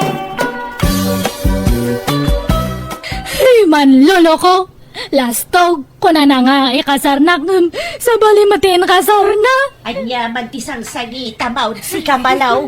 Hey, manloloko! Lastog, kunana nga ikasarnak ngem sabali met ti inkasarna. Ania man ti sangsangita, Maud, sika malaw?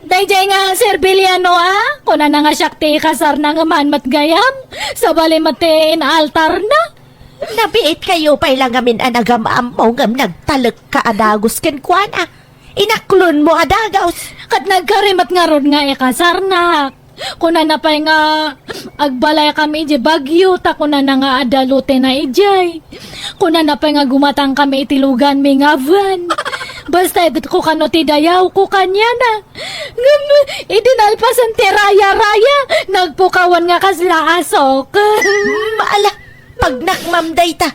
Daydiay nga serbiliano a, kunana nga siak ti ikasarna ngem haan met gayam, sabali met ti inaltarna. Nabiit kayo pay la ngamin a nagam-ammo ngem nagtalekka a dagus kenkuana. Inaklonmo a dagus. Ket nagkari met ngarud nga ikasarnak. Kunana pay nga agbalaykami idiay Baguio, ta kunana nga adda lotena idiay. Kunana pay nga gumatangkami iti luganmi nga van. Basta itedko kano ti dayawko kaniana. Ngem idi nalpasen ti raya-raya, nagpukawan nga kasla asok. Mm, ala, pagnakmam dayta.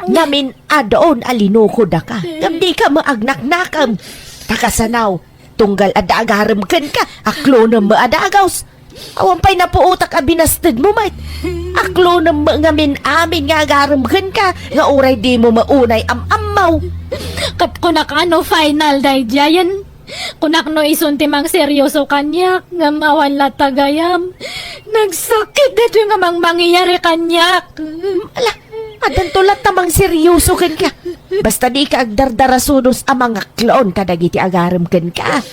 Ngamin adun a linukodaka. Ngem dika met agnaknakem. Ta kasano, tunggal adda agarem kenka, aklonem met a dagus. Awan pay napuotak a binastedmo met. Aklonem met ngamin amin nga agarem kenka, nga uray dimo met unay am-ammo. Ket kunak, ano final daydiayen? Kunak no isun ti mangseryoso kaniak, ngem awan latta gayam. Nagsakit daytoy nga mangmangyayari kaniak. Ala, addanto latta mangseryoso kenka. Basta dika agdardarasudos a mangaklon kadagiti agarem kenka.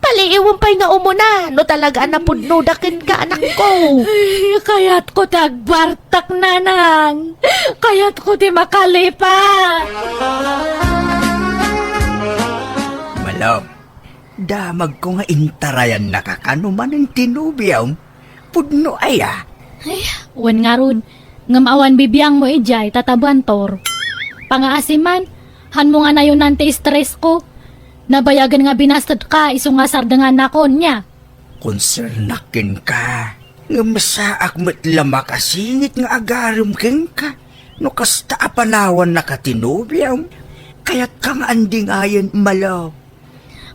Paliiwem pay nga umuna no talaga a napudnoda kenka, anakko. Ay, kayatko ti agbartak, nanang. Kayatko ti makalipat. Malom, damagko nga intarayannaka kano manen ti nobiom. Pudno aya? Ay, wen ngarud. Ngem awan bibiangmo idiay, Tata Bantor. Pangaasiman, hanmo nga nayonan ti stress ko. Nabayagen nga binastedka, isu nga sardengannakon, nia? Konsernak kenka, ngem saak met la makasingit nga agarem kenka no kasta a panawannaka ti nobiom. Kayatka nga andingayen, Malo.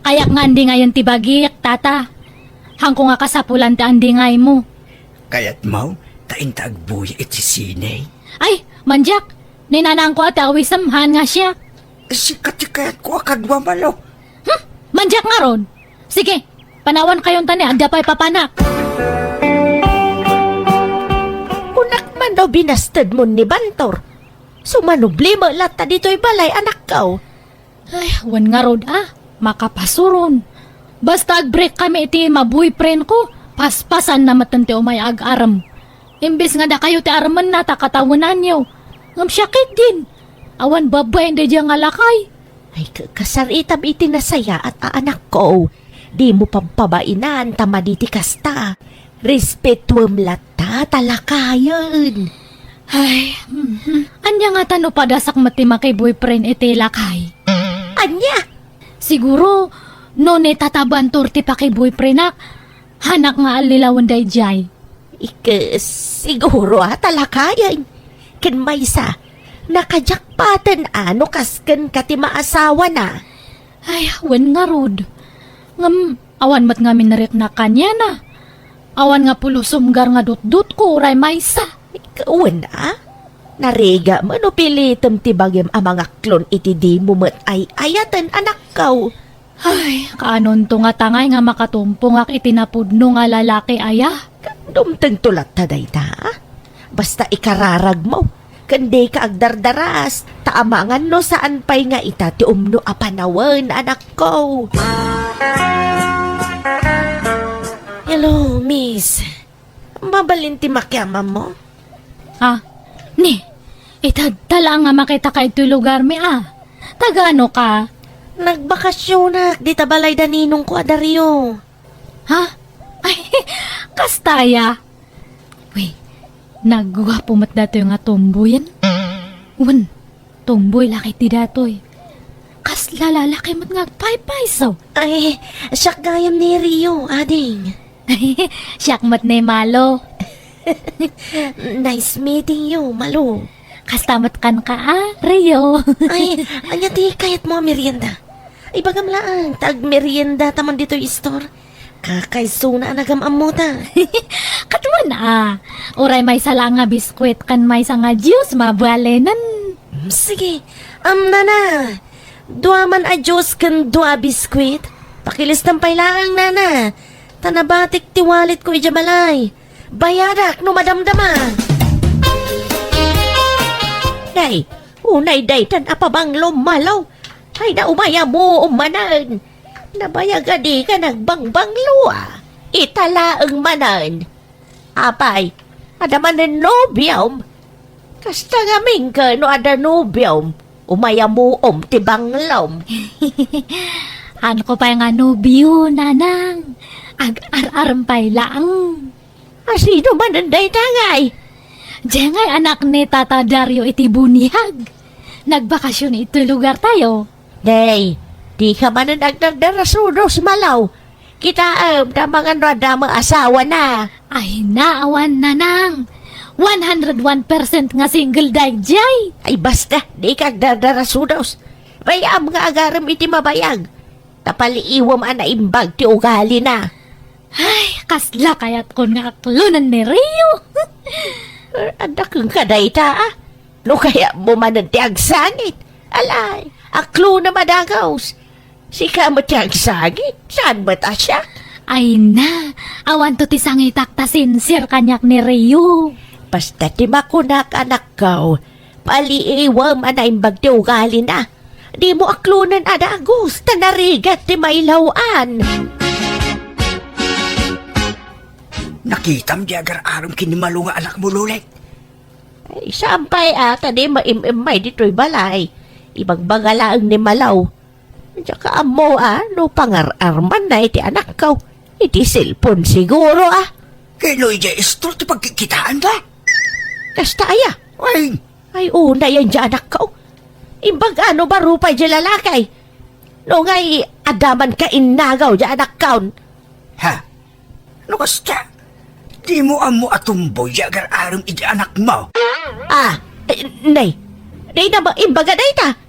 Kayak nga andingayen ti bagik, Tata. Hanko nga kasapulan ti andingaymo. Kayatmo, ta inta agbuya iti sine? Ay, mandiak! Ni nanangko a ti awisem, haan nga siak. Sika ti kayatko a kadua, Malo. Hmm? Mandiak ngarud! Sige, panawankayon ta ni, adda pay papanak. Kunak man no binastedmon ni Bantor. Sumanubli met latta ditoy balay, anakko. Ay, wen ngarud a, makapasuron. Basta agbreak kami iti ma-boyfriend ko, paspasanna metten ti umay agarem. Imbes nga dakayo ti aremenna ta katawenanyo. Ngem siak ketdin. Awan babbain daydiay nga lakay. Ay, ka-, kasaritam iti nasayaat a anakko. Dimo pampabainan ta madi ti kasta. Respetuem latta ta lakayen. Ay, mhm. Ania ngata no padasak met ti makiboyfriend iti lakay? Ania? Siguro, no ni Tata Bantor ti pakiboyfriendak, haanak nga allilawen daydiay. Ike, siguro a ta lakayen. Ken maysa, nakajakpaten a no kas kenka ti maasawana. Ay, wen ngarud. Ngem, awan met ngamin nariknak kaniana. Awan nga pulos sumgar nga dutdotko uray maysa. Wen a? Narigat no pilitem ti bagim a mangaklon iti dimo met ay-ayaten, anakko. Ay, kaanonto nga tangay nga makatumpongak iti napudno nga lalaki aya? Dumtengto latta dayta. Basta ikararagmo. Ken dika agdardaras, ta amangan no saan pay nga ita ti umno a panawen, anakko. Hello, miss. Mabalin ti makiamammo? Ah, ni, itedta laeng nga makitaka itoy lugarmi, ah. Tagano ka? Nagbakasionak dita balay da ninongko a Dario. Ha? Ay, kasta aya? Uy, nagguapo met datoy nga tomboyen. Wen, tomboy la ketdi datoy. Kasla lalaki met nga agpaypayso. Ay, siak gayam ni Rio, ading. Siak met ni Malo. Nice meeting you, Malo. Kasta met kenka, ah, Rio. Ay, ania ti kayatmo a merienda? Ibagam laeng, ta agmeriendata man ditoy store. Kakaisuna a nagam-ammota. Ket wen a, uray maysa laeng nga biskuit ken maysa nga juice, mabalinen. Mm, sige. Am, nana, dua man a juice ken dua a biskuit. Pakilistam pay laeng, nana. Ta nabatik ti walletko idiay balay. Bayadak no madamdama. Nay, unay daytan a pabanglo, Malo. Ay, na, umayamuom manen. Nabayag a dika nagbangbanglo, a. Ita laeng manen. Apay, adda manen nobiom? Kasta ngamin ket no adda nobiom, umayamuom ti banglom. Haanko pay nga nobio, nanang. Ag-ar-arem pay laeng. A, sino manen dayta ngay? Diay ngay anak ni Tata Dario iti Buniag. Nagbakasyon itoy lugartayo. Nay, dika manen agdardarasudos, Malo. Kitaem, ta mangan no adda met asawana. Ay, naawan, nanang. One hundred one percent nga single daydiay. Ay, basta, dika agdardarasudos. Bay-am nga agarem iti mabayag. Ta paliiwem a naimbag ti ugalina. Ay, kasla kayatkon nga aklonen ni Rio. Eh, adda kenka dayta, a? No kayatmo manen ti agsangit. Alay, aklonem a dagus. Sika met ti agsangit, saan met a siak? Ay na, awanto ti sangitak ta sincere kaniak ni Rio. Basta ti makunak, anakko, paliiwem a naimbag ti ugalina. Dimo aklonen a dagus, ta narigat ti mailaw-an. Nakitam diay agar-arem ken ni Malo nga anakmo, Luleng? Ay, saan pay a, ta di maim-immay ditoy balay. Ibagbaga laeng ni Malo. Diak ammo a, no pangar-armanna iti anakko. Iti cellphone siguro a. Ket no idiay istor ti pagkikitaanda? Kasta aya? Ay! Ay, unay diay anakko. Imbag a no baro pay diay lalaki. No ngay, adda man kainnagaw diay anakko. Ha? No kasta, dimo ammo a tomboy diay agar-arem iti anakmo? A, eh, nay, dayta ba imbaga dayta?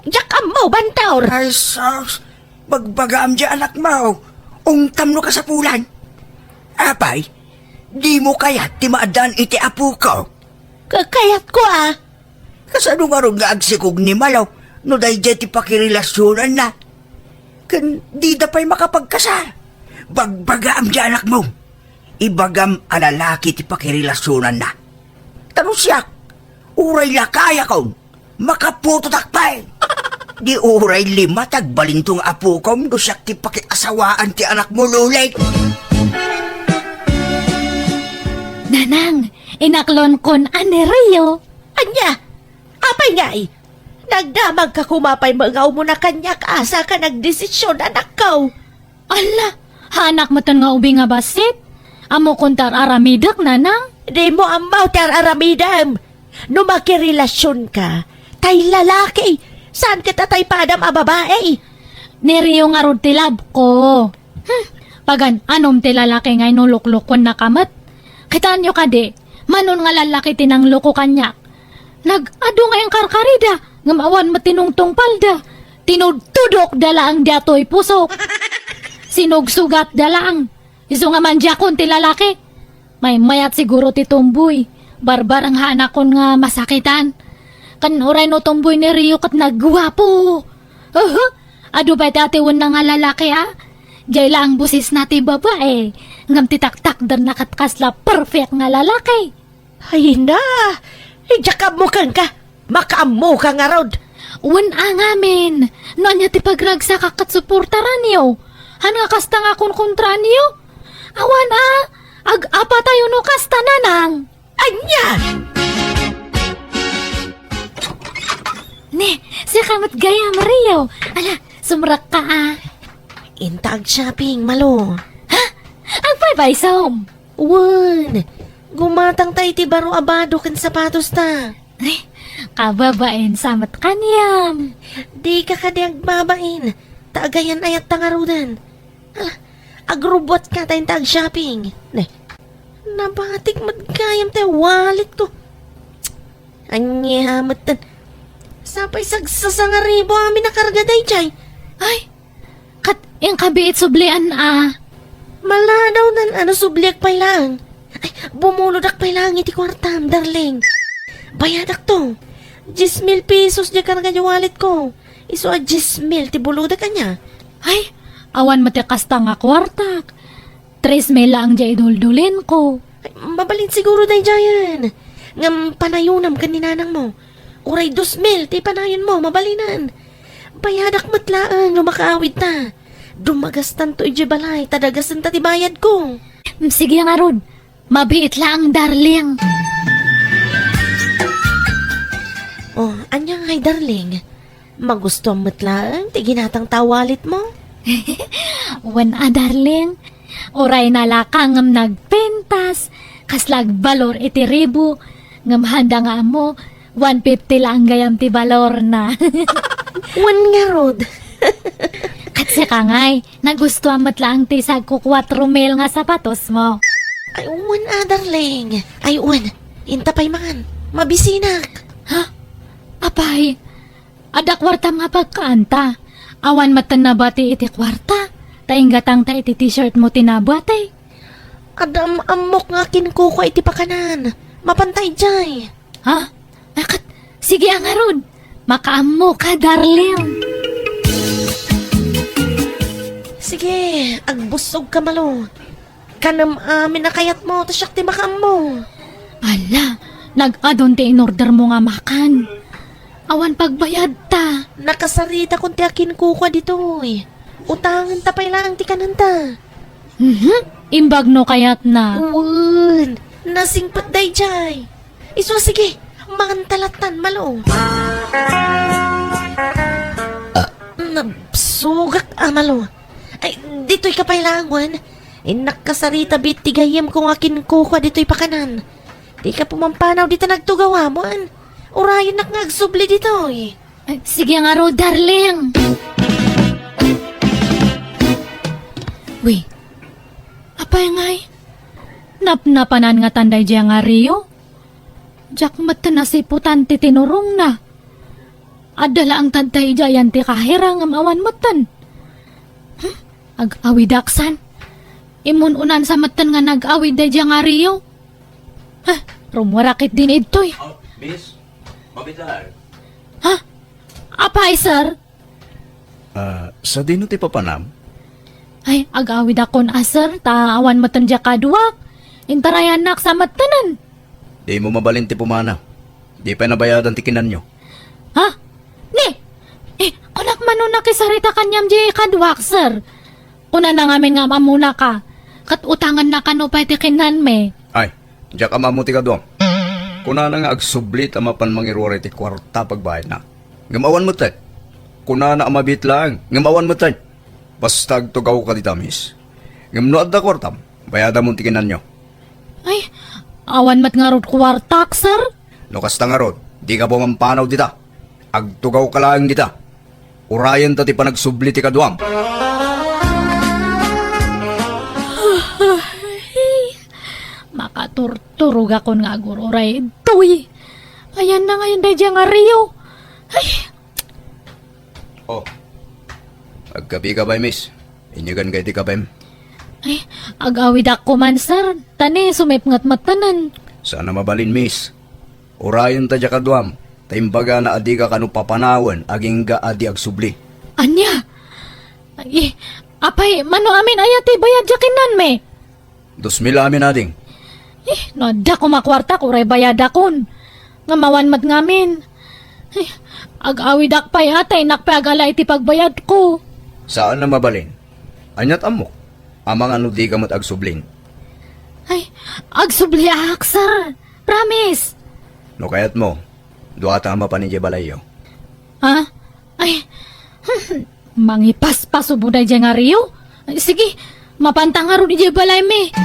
Diak ammo, Bantor. Ay, sus, bagbagaam diay anakmo. Ungtam no kasapulan. Apay, dimo kayat ti maaddaan iti apoko? Ka-, kayatko a. Kasano ngarud nga agsikog ni Malo no daydiay ti pakirelasionanna? Ken dida pay makapagkasar. Bagbagaam diay anakmo. Ibagam a lalaki ti pakirelasionanna. Ta no siak, uray lakayakon, makaputotak pay. Di uray lima ti agbalinto nga apokom no siak ti pakiasawaan ti anakmo, Luleng. Nanang, inaklonkon a ni Rio. Ania? Apay ngay? Nagdamagka koma pay met nga umuna kaniak a saka nagdesisyon, anakko. Ala, haanak metten nga ubing a bassit? Ammokon ti ar-aramidek, nanang? Dimo ammo ti ar-aramidem. No makirelasionka, tay lalaki, saan ket a tay padam a babai. Ni Rio ngarud ti labko. Hmm, pagan-anom ti lalaki nga inuloklokuennaka met. Kitaenyo kadi, mano nga lallaki ti nangloko kaniak. Nag-adu nga inkarkarida, ngem awan met ti nungtungpalda. Tinudtudokda laeng daytoy pusok. Sinugsugatda laeng. Isu nga mandiakon ti lalaki. Maymayat siguro ti tomboy. Barbareng haanakon nga masakitan. Ken uray no tomboy ni Rio ket nagguapo. Uhu! Adu pay ti atiwenna nga lalaki, a? Diay laeng bosesna ti babai. Ngem ti taktakderna ket kasla perfect nga lalaki. Ay na! Diak ammo kenka! Makaammoka ngarud! Wen a ngamin, no ania ti pagragsakak ket suportaranyo. Haan nga kasta nga konkontraanyo? Awan a, ag-apatayo no kasta, nanang! Ania? Ne, sika met gayam, Rio. Ala, sumrekka a. Inta ag-shopping, Malo. Ha? Agpaypaysom? Wen, gumatangta iti baro a bado ken sapatosta. Ay, kababain sa met kaniam. Dika kadi agbabain, ta agayan-ayatta ngaruden. Ala, agrubbuatka ta inta ag-shopping. Ne, nabatik met gayam ti walletko. Ania metten? Sapay sagsasangaribu amin a karga daydiay. Ay, ket inkabiit sublian a. Maladaw nan ano subliak pay laeng. Ay, bumulodak pay laeng iti kuartam, darling. Bayadakto. Diez mil pesos diay karga diay walletko. Isu a diez mil ti bulodak ania. Ay, awan met ti kasta nga kuartak. Tres mil laeng diay iduldulinko. Ay, mabalin siguro daydiayen. Ngem panayonam ken ni nanangmo. Uray dos mil ti panayonmo, mabalinen. Bayadak met laeng no makaawidta. Dumagastanto idiay balay, ta dagasenta ti bayadko. Mm, sige ngarud. Mabiit laeng, darling. Oh, ania ngay, darling? Magustuam met laeng ti ginatangta a walletmo? Wen a, darling. Uray nalaka ngem nagpintas, kasla agbalor iti ribu, ngem handa nga ammo, one fifty laeng gayam ti balorna. Wen ngarud. Ket sika ngay, nagustuam met laeng ti sagko kuatro mil nga sapatosmo. Ay, wen a, darling. Ay, wen. Inta pay man. Mabisinak. Ha? Apay, adda kuartam nga pagkaanta. Awan metten nabati iti kuarta. Ta inggatangta iti t-shirt mo ti nabati. Adda am-, ammok nga kinkukua iti pakanan. Mapanta idiay. Ha? Akat, sige a ngarud. Makaammoka, darling. Sige, agbussog ka, Malo. Kanem amin a kayatmo, ta siak ti makaammo. Ala, nag-adun ti inordermo nga makan. Awan pagbayadta. Nakasaritakon ti akinkukua ditoy. Utangenta pay laeng ti kanenta. Mhm, imbag no kayatna. Wen, nasingpet daydiay. Isu, sige, manganta lattan, Malo. Ah, nabsugak a, Malo. Ay, ditoy ka pay laeng, wen. Innak kasarita bit ti gayyemko nga kinkukua ditoy pakanan. Dika pumampanaw dita nagtugawam, wen. Urayennak nga agsubli ditoy. Ay, sige ngarud, darling. Wi, apay ngay? Napnapanan ngatan daydiay nga Rio? Diak met nasiputan ti tinurongna. Adda laeng tadta idiay ti kahirang ngem awan metten. Hmm? Ag-awidak san? Imun-unansa metten nga nag-awid daydiay nga Rio? Ha? Rummuarak ketdin idtoy. Oh, miss, mabitlaan. Ha? Apay, sir? Ah, sadino ti papanam? Ay, ag-awidakon a, sir, ta awan metten diay kaduak. Intarayannak sa mettenen. Dimo mabalin ti pumanaw. Di pay nabayadan ti kinanyo. Ha? Ni? Eh, kunak mano nakisarita kaniam diay kaduak, sir. Kunana ngamin nga am-ammonaka. Ket utangenna kano pay ti kinanmi. Ay, diak am-ammo ti kaduam. Kunana nga agsubli ta mapan mangiruar iti kuarta pagbayadna. Ngem awan metten. Kunana a mabiit laeng, ngem awan metten. Basta agtugawka dita, miss. Ngem no adda kuartam, bayadamon ti kinanyo. Ay, awan met ngarud kuartak, sir. No kasta ngarud, dika pumampanaw dita. Agtugawka laeng dita. Urayenta ti panagsubli ti kaduam. Makaturturogakon nga agur-uray ditoy. Ayanna ngayen daydiay nga Rio. Ay, Oh. Agkapika pay, miss. Inyeganka iti kapem. Ay, ag-awidakon man, sir. Ta ni, sumipnget mettenen. Saan a mabalin, miss. Urayenta diay kaduam. Ta imbagana a dika kano papanawen agingga a di agsubli. Ania? Ay, apay, mano amin aya ti bayad diay kinanmi? Dos mil amin, ading. Eh, no adda koma kuartak, uray bayadakon. Ngem awan met ngamin. Eh, ag-awidak pay a, ta innak pay agala iti pagbayadko. Saan a mabalin. Aniat ammok? Amangan no dika met agsublin. Ay, agsubliak, sir. Promise. No kayatmo, duata a mapan idiay balayyo. Ha? Ay, mangipaspasubo daydiay nga Rio? Ay, sige, mapanta ngarud idiay balaymi.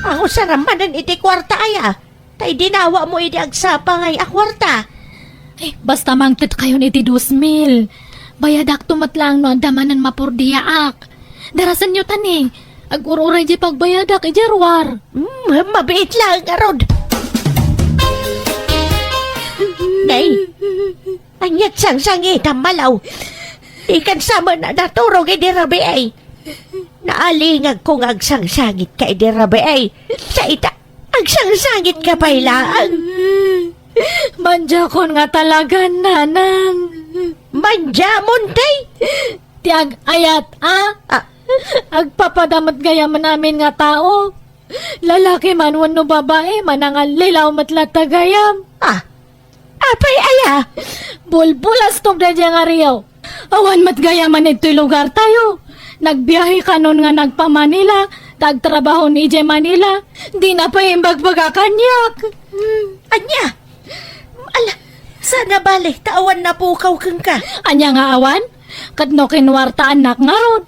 Angusaram manen iti kuarta aya, ta idinawamo idi agsapangay a kuarta. Ay, basta mangted kayon iti dos mil. Bayadakto met laeng no adda manen mapurdiaak. Darasenyo ta ni, ag-ur-uray diay pagbayadak idiay ruar. Hmm, mabiit laeng ngarud. Nay, aniat sangsangitam, Malo? Dikan sa met a naturog idi rabii. Naalingagko nga agsangsangitka idi rabii. Sa ita, agsangsangitka pay laeng. Mandiakon nga talagan, nanang. Mandiamon, tay? Ti ag-ayat, a? Ah. Agpapada met gayam amin nga tao. Lalaki man wenno babai, manangallilaw met latta gayam. Ah, apay aya? Bulbulastog daydiay nga Rio. Awan met gayam ditoy lugartayo. Nagbiahe kanon nga nagpa-Manila, ta agtrabaho idiay Manila. Dina pay imbagbaga kaniak. Ania? Ala, saan a bale, ta awan napukaw kenka. Ania nga awan? Ket no kinuartaannak ngarud,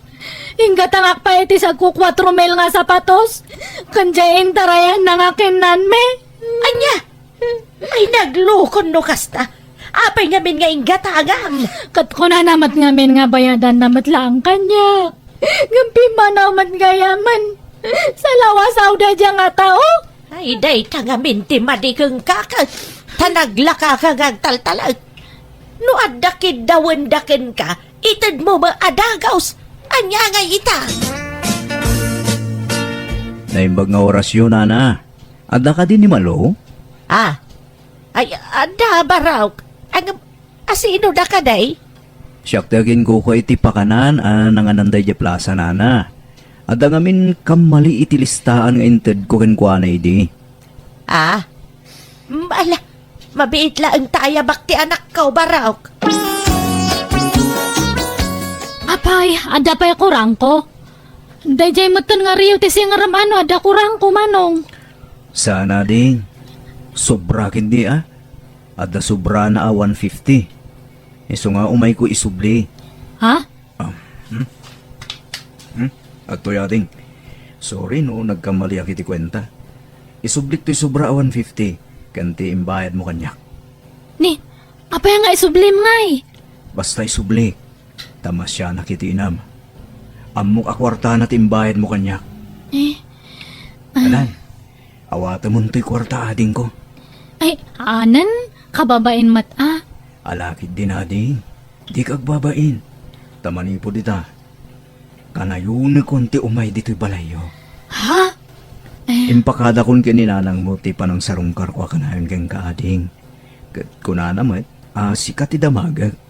inggatangak pay iti sagko kuatro mil nga sapatos, ken diay intarayanna nga kinnanmi. Ania? Ay, naglukon no kasta. Apay ngamin nga inggatangam? Ket kunana met ngamin nga bayadanna met laeng kaniak. Ngem pimmanaw met gayamen. Salawasaw daydiay nga tao. Ay, dayta ngamin ti madi kenka ket ta naglakaka nga agtaltalek. No adda kiddawenda kenka, itedmo met a dagus. Ania ngay ita? Naimbag nga orasyo, nana. Adda kadi ni Malo? Ah. Ay, adda, Barok. Ang, asino da kadi? Siak ti aginkuko iti pakanan a nanganan daydiay plasa, nana. Adda ngamin kammali iti listaan nga intedko kenkuana idi. Ah? Mm, ala, mabiit laeng ta ayabak ti anakko, Barok. Apay, adda pay kurangko? Daydiay metten nga riyo ti singerem a no adda kurangko, Manong. Saan a, ding. Sobra ketdi, a. Adda sobrana a one fifty. Isu nga umayko isubli. Ha? Ah, hmm? Hmm? Adtoy, ading. Sorry no nagkamaliak iti kuenta. Isublik toy sobra a one fifty ken ti imbayadmo kaniak. Ni, apay nga isublim ngay? Basta isublik. Ta masianak iti inam. Ammok a kuartana ti imbayadmo kaniak. Eh, ah. Alan, awatemon toy kuarta, adingko. Ay, anen, kababain met a. Ala ketdin, ading. Dika agbabain. Ta manipud ita, kanayonekon ti umay ditoy balayyo. Ha? Eh. Impakadakon ken ni nanangmo ti panangsarungkarko a kanayon kenka, ading. Ket kunana met a sika ti damagek.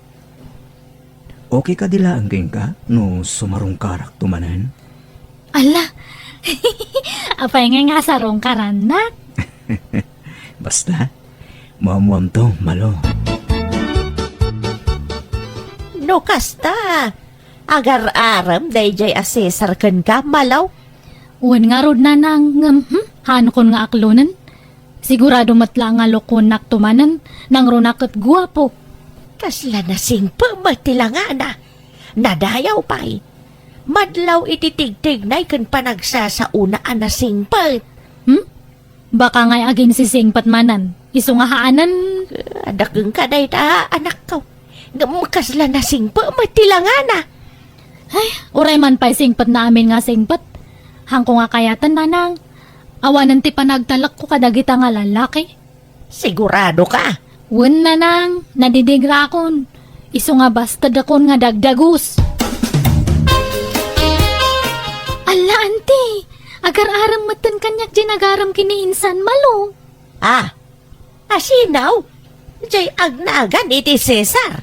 Okay kadi laeng kenka no sumarungkarakto manen? Ala! Apay ngay nga sarungkarannak? Basta, muammuamto, Malo. No kasta, agar-arem daydiay a Cesar kenka, Malo? Wen ngarud, nanang, ngem, hmm, haankon nga aklonen. Sigurado met la nga lukonnak to manen, nangruna ket guapo. Kasla nasingpet met ti langana. Nadayaw pay. Madlaw iti tigtignay ken panagsasaona a nasingpet. Hmm? Baka ngay aginsisingpet manen, isu nga haanen. Adda kenka dayta, anakko. Ngem kasla nasingpet met ti langana. Ay, uray man pay singpetna amin nga singpet. Haankon nga kayaten, nanang. Awanen ti panagtalekko kadagita nga lallaki. Sigurado ka? Wen, nanang, nadidingrakon. Isu nga bastedakon nga dagdagus. Alla, anti, agar-arem metten kaniak diay nagarem ken ni insan, Malo. Ah, asino? Diay agnagan iti Cesar?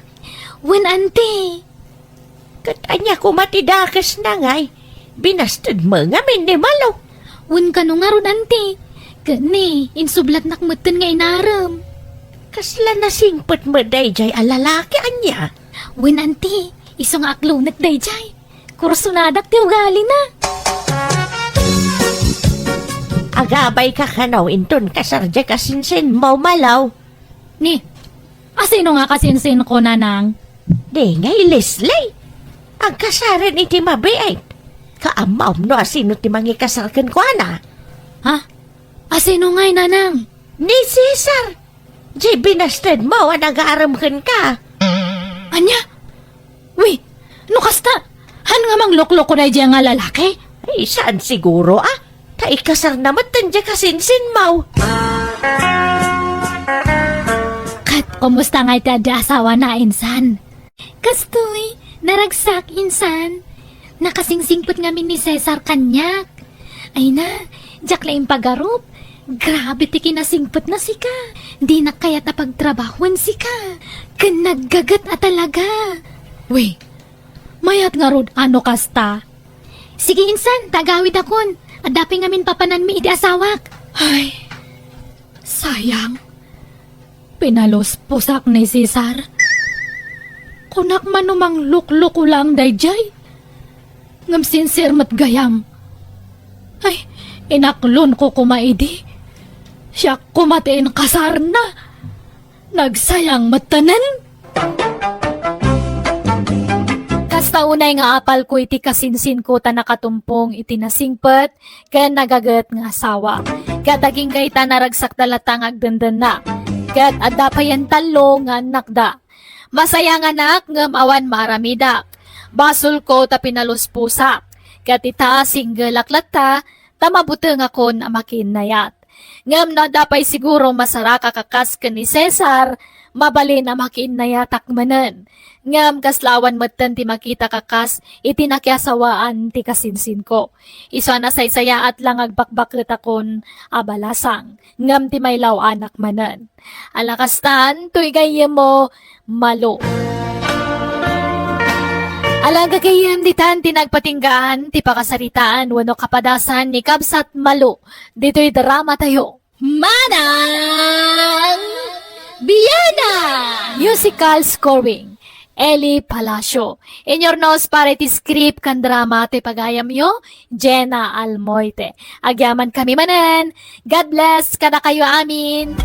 Wen, anti. Ket ania koma ti dakesna ngay? Binastedmo ngamin ni Malo. Wen, kano ngarud, anti? Ket ni, insublatnak metten nga inarem. Kasla nasingpet met daydiay a lalaki, ania? Wen, anti, isu nga aklonek daydiay. Kursonadak ti ugalina. Agabayka kano inton kasar diay kasinsinmo, Malo? Ni, asino nga kasinsinko, nanang? Di ngay Leslie. Agkasaren iti mabiit. Kaammom no asino ti mangikasar kenkuana? Ha? Asino ngay, nanang? Ni Cesar. Diay binastedmo a nagarem kenka. Ania? Wi, no kasta, han nga manglukloko daydiay nga lalaki? Ay, saan siguro, a? Ta ikasarna metten diay kasinsinmo. Ket kumusta ngay ti adda asawana, insan? Kastoy, naragsak, insan. Nakasingsingpet ngamin ni Cesar kaniak. Ay na, diak la impagarup. Grabe ti kinasingpetna sika. Dinak kayat a pagtrabahoen sika. Ken naggaget a talaga. Wi, mayat ngarud a no kasta. Sige, insan, ta agawidakon. Adda pay ngamin papananmi iti asawak. Ay, sayang. Pinalusposak ni Cesar. Kunak man no manglukloko laeng daydiay. Ngem sincere met gayam. Ay, inaklonko koma idi. Siak koma ti inkasarna. Nagsayang metten. Unay nga apalko iti kasinsinko ta nakatumpong iti nasingpet ken nagaget nga asawa. Ket agingga ita, naragsakda latta nga agdendenna. Ket adda payen tallo nga annakda. Masayanganak ngem awan maaramidak. Basolko ta pinalusposak. Ket ita, singgelak latta ta mabutengakon a makiinnayat. Ngem no adda pay siguro masaraka a kas ken ni Cesar, mabalin a makiinnayatak manen. Ngem kasla awan metten ti makitak a kas iti nakiasawaan ti kasinsinko. Isu a nasaysayaat la nga agbakbaketakon a balasang, ngem ti mailaw-anak manen. Ala kastan, toy gayyemmo, Malu. Ala gagayyem ditan ti nagpatinggaan ti pakasaritaan wenno kapadasan ni Kabsat Malu ditoy dramatayo. Manang Biana! Musical scoring, Eli Palacio. Inyurnos para iti script ken drama ti pagayamyo, Jenna Almoite. Agyaman kami manen. God bless kadakayo amin.